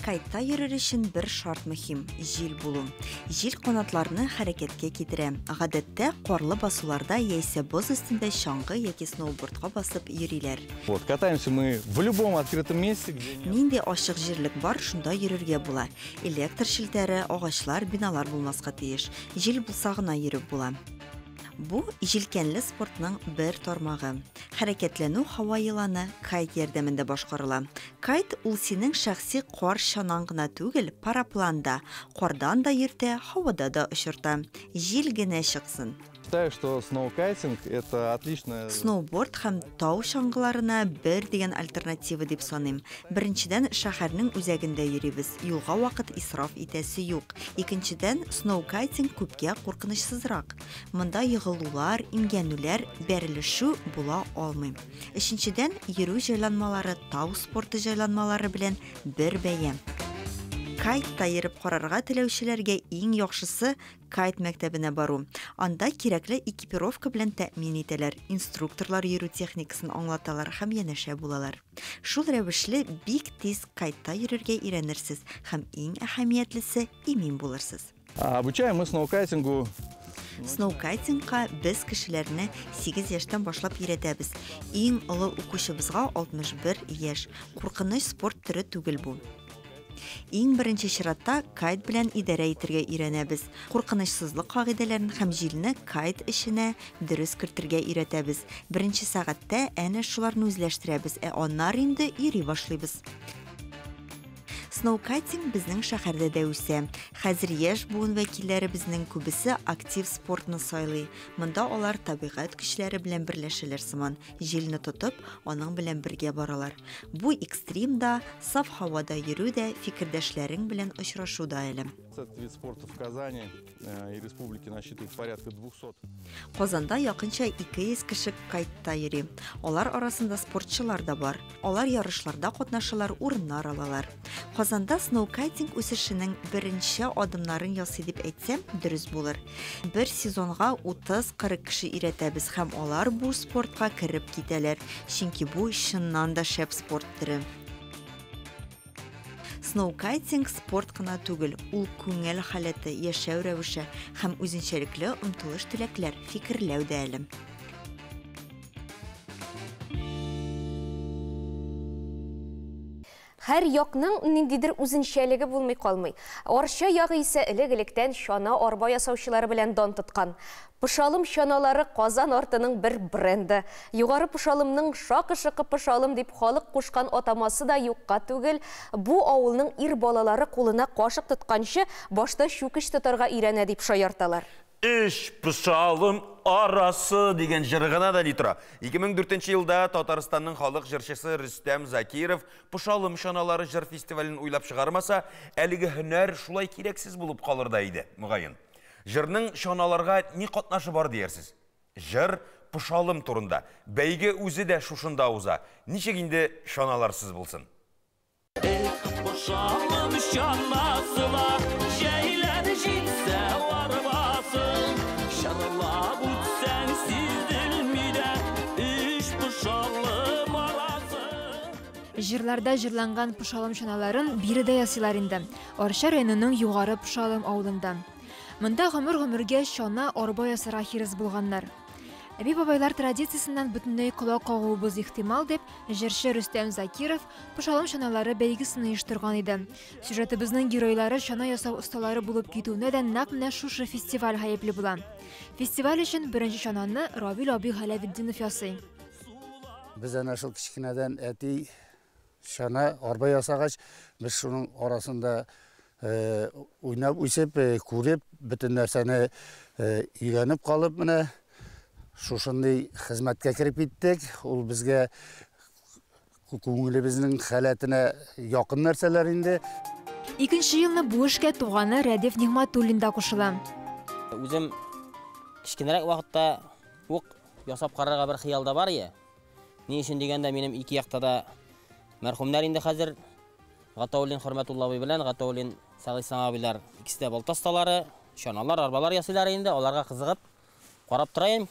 Кайтта йөрер өчен бер шарт мөһим җил булу. Җил канатларны хәрәкәткә китерә. Гадәттә, карлы басуларда яисә боз өстендә чаңгы яки сноубордка басып йөриләр. Вот, катаемся мы в любом открытом месте, где нет. Нинди ачык җирлек бар, шунда йөрергә була. Электр челтәре, агачлар, биналар булмаска тиеш. Җил булса гына йөреп була. Бу җилкәнле спортның бер тармагы. Хәрәкәтләнү һава еланы кайт ярдәмендә башкарыла. Кайт ул синең шәхси кар чанаң гына түгел, параплан да. Кардан да йөртә, һавада да очырта. Җил генә чыксын. Считаю, что сноукайтинг это отличная... Сноуборд һәм тау чаңгыларына бер дигән альтернатива дип саныйм. Беренчедән, шәһәрнең үзәгендә йөрибез, юлга вакыт исраф итәсе юк. Икенчедән, сноукайтинг күпкә куркынычсызрак. Монда егылулар, имгәнүләр, бәрелешү була алмый. Өченчедән, йөрү җайланмалары тау спорты җайланмалары белән бер бәя. Кайтта йөреп карарга теләүчеләргә иң яхшысы кайт мәктәбенә бару. Анда кирәкле экипировка белән тәэмин итәләр, инструкторлар йөрү техникасын аңлаталар һәм янәшә булалар. Шул рәвешле бик тиз кайтта йөрергә өйрәнерсез һәм иң әһәмиятлесе имин булырсыз. Обучаем мы сноукайтингу. Сноукайтингка без кешеләрне 8 яшьтән башлап өйрәтәбез. Иң олы укучыбызга 61 яшь. Куркыныч спорт төре түгел бу. Иң беренче чиратта кайт белән идарә итәргә өйрәнәбез. Куркынычсызлык кагыйдәләрен һәм җилне кайт эченә дөрес кертергә өйрәтәбез. Беренче сәгатьтә әнә шуларны үзләштерәбез, ә аннары инде йөри башлыйбыз. Сноукайтинг безнең шәһәрдә дә үсә. Хәзер яшь буын вәкилләребезнең күбесе актив спортны сайлый. Монда алар табигать көчләре белән берләшәләр сыман, җилне тотып, аның белән бергә баралар. Бу экстрим да, саф һавада йөрү дә, фикердәшләрең белән очрашу да әле. Этот вид спорта в Казани и республике насчитывает порядка 200. Казанда якынча 200 кеше кайтта йөри. Алар арасында спортчылар да бар. Алар ярышларда катнашалар, урыннар алалар. Казанда сноукайтинг үсешенең беренче адымнарын ясый дип әйтсәм, дөрес булыр. Бер сезонга 30-40 кеше өйрәтәбез һәм алар бу спортка кереп китәләр, чөнки бу чыннан да шәп спорт төре. Сноукайтинг спорт кына түгел, ул күңел халәте, яшәү рәвеше һәм үзенчәлекле омтылыш теләкләр, фикерләү дә әле. Һәр якның ниндидер үзенчәлеге булмый калмый. Арча ягы исә элек-электән чана арба ясаучылары белән дан тоткан. Пошалым чаналары Казан артының бер бренды. Югары Пошалымның шакы-шыкы Пошалым дип халык кушкан атамасы да юкка түгел. Бу авылның ир балалары кулына кашык тотканчы башта чүкеч тотарга өйрәнә дип шаярталар. Өч Пошалым арасы дигән җыры гына да ни тора. 2004 елда Татарстанның халык җырчысы Рөстәм Закиров Пошалым чаналары җыр фестивален уйлап чыгармаса, әлеге һөнәр шулай кирәксез булып калыр да иде, мөгаен. Җырның чаналарга ни катнашы бар диярсез? Җыр Пошалым турында. Бәйге үзе дә шушында уза. Ничек инде чаналарсыз булсын? Пошалым чанасына җәйләр җитсә арбасы, чарлап үтсәң сизелми дә өч Пошалым арасы. Җырларда җырланган Пошалым чаналарын биредә ясыйлар инде. Арча районының Югары Пошалым авылында. Монда гомер-гомергә чана арба ясарга хирыс булганнар. Әби-бабайлар традициясеннән бөтенләй колак кагуыбыз ихтимал дип, җырчы Рөстәм Закиров Пошалым чаналары бәйгесен оештырган иде. Сюжетыбызның геройлары чана ясау осталары булып китүенә дә нәкъ менә шушы фестиваль гаепле була. Фестиваль өчен беренче чананы Равил абый Галәветдинов ясый. Без әнә шул кечкенәдән әти чана арба ясагач, без шуның арасында уйнап үсеп, күреп, бөтен нәрсәне өйрәнеп калып, менә шушындый хезмәткә кереп киттек. Ул безгә күңелебезнең халәтенә якын нәрсәләр инде. Икенче елны бу эшкә туганы Рәдиф Нигъмәтуллин да кушыла. Үзем кечкенәрәк вакытта ук ясап карарга бер хыял да бар иде. Ни өчен дигәндә, минем ике якта да мәрхүмнәр инде хәзер. Гатауллин Хөрмәтулла абый белән Гатауллин Сәгыйть абыйлар икесе дә балта осталары, чаналар, арбалар ясыйлар инде. Аларга кызыгып карап торайым.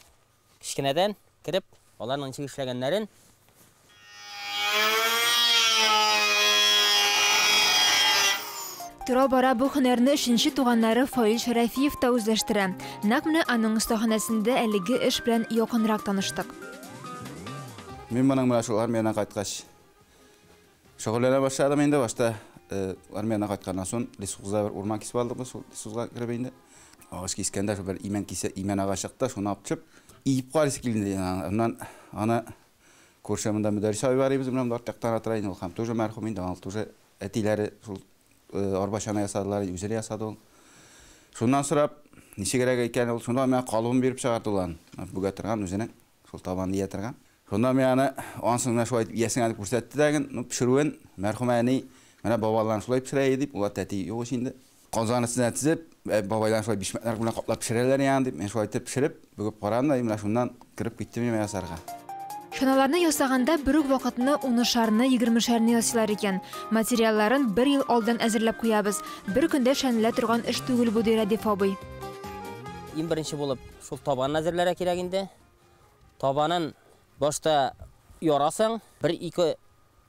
Кечкенәдән кереп, аларның ничек эшләгәннәрен. Тора-бара бу һөнәрне өченче туганнары Фаил Шәрәфиев та үзләштерә. Нәкъ менә аның остаханәсендә әлеге эш белән якынрак таныштык. Мин моның менә шул армиядән кайткач шөгыльләнә башладым инде. Башта армиядән кайтканнан соң лесхозда бер урман кисеп алдык без, шул лесхозга кереп инде. Агач кискәндә шул бер имән кисә, имән агач чыкты, шуны алып төшеп, иеп карыйсы килде. Аннан аны күрше монда Мөдәррис абый бар иде, без белән арт яктан тора инде, ул һәм тоже мәрхүм инде, аны тоже әтиләре шул арба чана ясадылар, үзе ясады ул. Шуннан сорап, ничегрәк икән ул, шунда миңа калыбын биреп чыгарды ул аны. Бүгә торган үзенең, шул табанны ия торган. Шунда мин аны ансын менә шулай итеп иясеңә дип күрсәтте дә, ну, пешерүен, мәрхүм әни, менә бабаларың шулай пешерә иде дип, улар тәти юк ич инде. Казан өстенә тезеп, бабайлар шулай бишмәтләр белән каплап пешерәләр ягъни дип, мин шулай итеп пешереп, бөгеп карадым да, менә шуннан кереп киттем мин ясарга. Чаналарны ясаганда бер үк вакытны унышарны, егермешәрне ясыйлар икән. Материалларын бер ел алдан әзерләп куябыз. Бер көндә эшләнелә торган эш түгел бу, ди Рәдиф абый. Иң беренче булып шул табанны әзерләргә кирәк инде. Табанын башта ярасың, бер-ике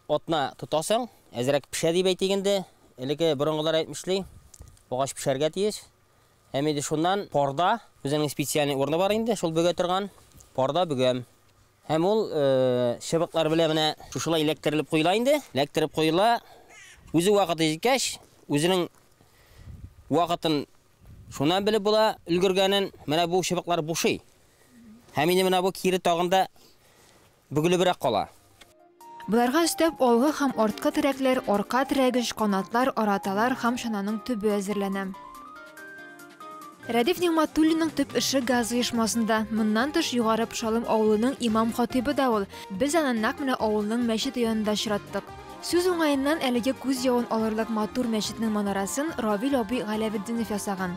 атна тотасың, әзрәк пешә дип әйтик инде. Элекке борынгылар әйтмешли, агач пешәргә тиеш. Һәм инде шуннан парда, үзенең специальный урыны бар инде, шул бөгә торган, парда бөгәм. Һәм ул чыбыклар белән менә шушылай эләктерелеп куела инде. Эләктереп куела. Үзе вакыты җиткәч, үзенең вакытын шуннан белеп була, өлгергәнен. Менә бу чыбыклар бушый. Һәм инде менә бу кире тагын да бөгелебрәк кала. Боларга өстәп алгы һәм арткы терәкләр, арка терәгеч, канатлар, араталар һәм чананың төбе әзерләнә. Рәдиф Нигъмәтуллинның төп эше газ оешмасында. Моннан тыш, Югары Пошалым авылының имам-хатыйбы да ул. Без аны нәкъ менә авылның мәчете янында очраттык. Сүз уңаеннан, әлеге күз явын алырлык матур мәчетнең манарасын Равил абый Галәветдинов ясаган.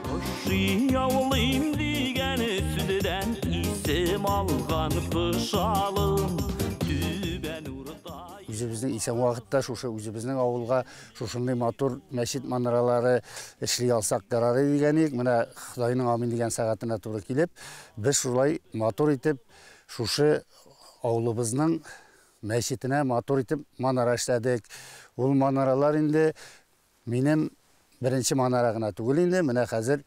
Поши яулыйм дигән сүздән исем алган Пошалым түбән урта. Үзебезнең исән вакытта шушы үзебезнең авылга шушындый матур мәчет манаралары эшли алсак ярар иде дигән идек. Менә Ходайның амин дигән сәгатенә туры килеп, без шулай матур итеп шушы авылыбызның мәчетенә матур итеп манара эшләдек. Ул манаралар инде минем беренче манара гына түгел инде. Менә хәзер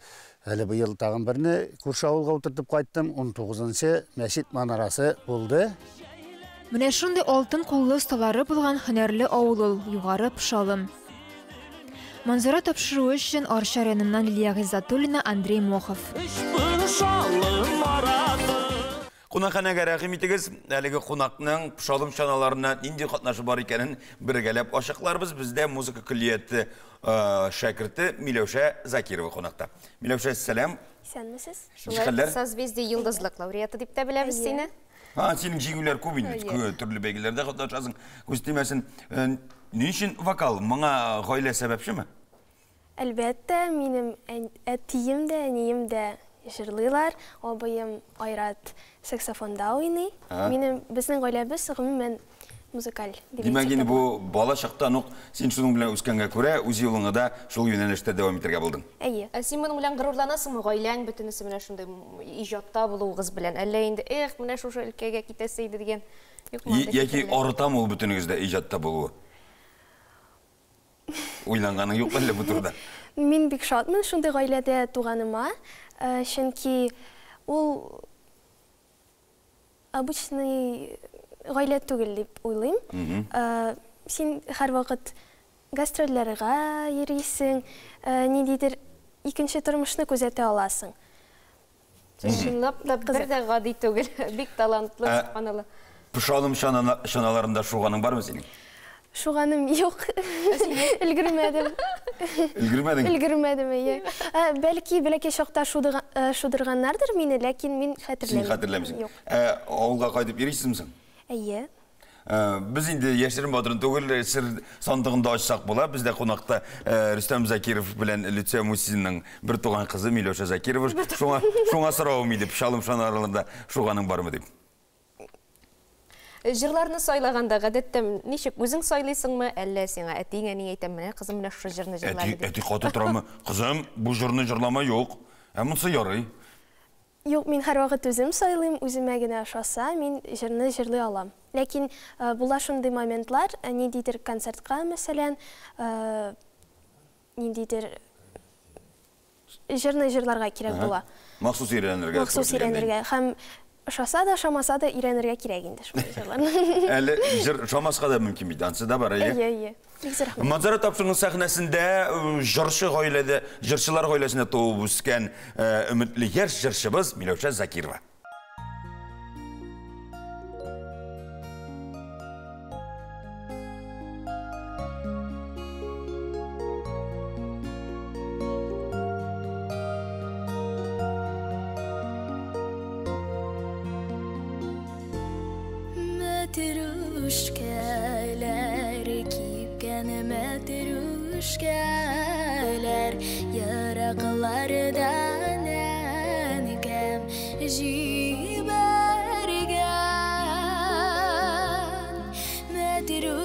әле быел тагын берне күрше авылга утыртып кайттым. 19-нчы мәчет манарасы булды. Менә шундый алтын куллы осталары булган һөнәрле авыл ул, Югары Пошалым. Манзара тапшыруы өчен Арча районыннан Лилия Гыйззатуллина, Андрей Мохов. Кунакханәгә рәхим итегез. Әлеге кунакның Пошалым чаналарына нинди катнашы бар икәнен бергәләп ачыкларбыз. Бездә музыка көллияте шәкерте Миләүшә Закирова кунакта. Миләүшә, сәлам. Исәнмесез. Ничек хәлләр? Созвездие Йолдызлык лауреаты дип тә беләбез сине. Ха, синең җиңүләр күп инде. Төрле бәйгеләрдә катнашасың. Күз тимәсен. Ни өчен вокал? Моңа гаилә сәбәпчеме? Әлбәттә, минем әтием дә, әнием дә җырлыйлар. Абыем Айрат саксофонда уйный. Минем безнең гаиләбез гомумән музыкаль дип Димәк, инде бу бала чактан ук син шуның белән үскәнгә күрә, үз юлыңны да шул юнәлештә дәвам итәргә булдың. Әйе. Ә син моның белән горурланасыңмы? Гаиләң бөтенесе менә шундый иҗатта булуыгыз белән. Әллә инде, эх, менә шушы өлкәгә китәсе иде дигән юкмы андый Яки арытамы ул бөтенегездә иҗатта булуы? Уйланганың юк әллә бу турыда? Мин бик шатмын шундый гаиләдә туганыма, чөнки ул обычный гаилә түгел дип уйлыйм. Син һәрвакыт гастрольләргә йөрисең, ниндидер икенче тормышны күзәтә аласың. Чынлап та бер дә гади түгел, бик талантлы, сөбханалла. Пошалым чаналарында шуганың бармы синең? Шуганым юк. Өлгермәдем. Өлгермәдең? Өлгермәдем, әйе. Бәлки бәләкәй чакта шудырганнардыр мине, ләкин мин хәтерләмим. Син хәтерләмисең. Юк. Ә авылга кайтып йөрисезме соң? Әйе. Без инде яшерен батырын түгел, сер сандыгын да ачсак була. Бездә кунакта Рөстәм Закиров белән Люция Мусинның бер туган кызы Миләүшә Закирова. Шуңа, шуңа соравым иде, Пошалым чаналарында шуганың бармы дип. Җырларны сайлаганда гадәттә ничек үзең сайлыйсыңмы, әллә сиңа әтиң, әниң әйтә, менә кызым, менә шушы җырны җырла Әти, дип. әти каты торамы? Кызым, бу җырны җырлама юк. Ә монысы ярый. Юк, мин һәрвакыт үзем сайлыйм, үземә генә ошаса, мин җырны җырлый алам. Ләкин була шундый моментлар, ниндидер концертка, мәсәлән, ниндидер җырны җырларга кирәк була. Махсус өйрәнергә. Махсус өйрәнергә. Һәм ошаса да, ошамаса да өйрәнергә кирәк инде шундый җырларны. Әле җыр ошамаска да мөмкин бит, ансы да бар, әйе. Әйе, әйе. Бик зур рәхмәт. Манзара тапшыруының сәхнәсендә җырчы гаиләдә, җырчылар гаиләсендә туып үскән өметле яшь җырчыбыз Миләүшә Закирова.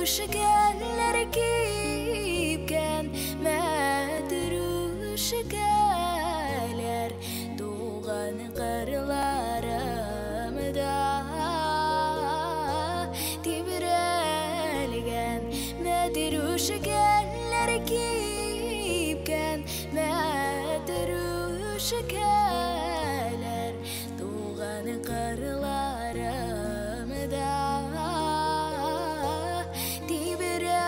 Мәтрүшкәләр кипкән, мәтрүшкәләр туган кырларымда тибрәлгән. Мәтрүшкәләр кипкән, мәтрүшкәләр туган кырларымда тибрәлгән.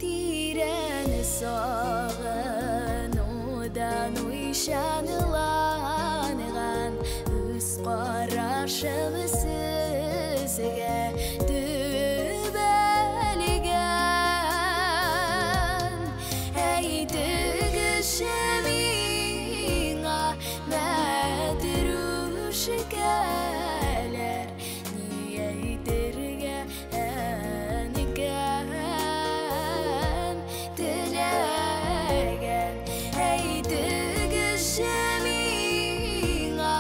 Тирән сагынудан уйчанланган үз карашым сезгә төбәлгән. Әйтегезче миңа, мәтрүшкәләр, ни әйтергә әнкәм теләгән. Әйтегезче миңа,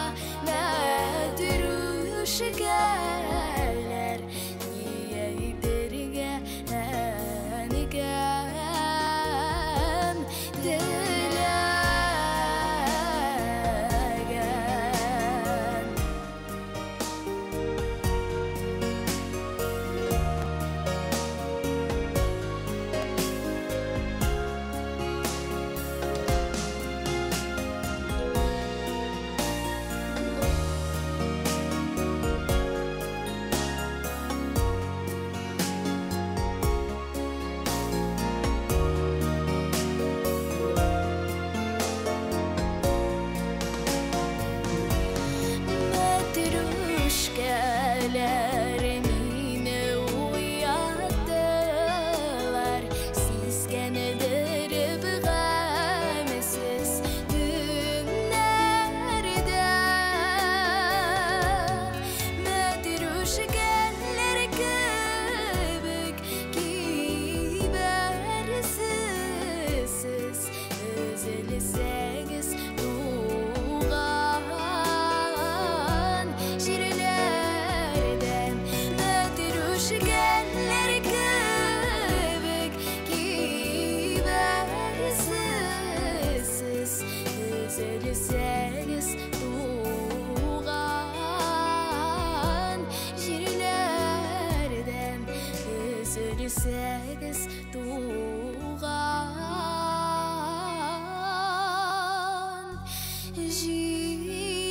мәтрүшкәләр, ни әйтергә әнкәм теләгән. Мәтрүшкәләр мине уяттылар, сискәндереп гамьсез төннәрдә. Мәтрүшкәләр кебек кибәрсез сез, өзелсәгез туган җирләрдән. Мәтрүшкәләр кебек кибәрсез сез, өзелсәгез туган җирләрдән, өзелсәгез туган җирләрдән.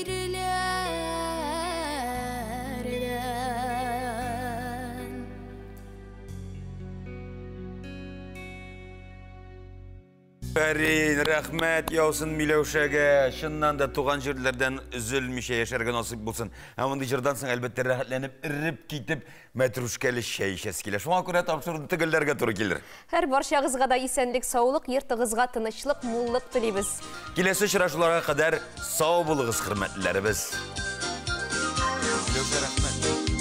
Фәрин, рәхмәт яусын Миләүшәгә. Чыннан да туган җирләрдән өзелмичә яшәргә насыйп булсын. Һәм мондый җырдан соң әлбәттә рәхәтләнеп, эреп китеп, мәтрүшкәле чәй эчәсе килә. Шуңа күрә тапшыруны төгәлләргә туры килер. Һәр барчагызга да исәнлек, саулык, йортыгызга тынычлык, муллык телибез. Киләсе очрашуларга кадәр сау булыгыз, хөрмәтлеләребез. Миләүшә, рәхмәт.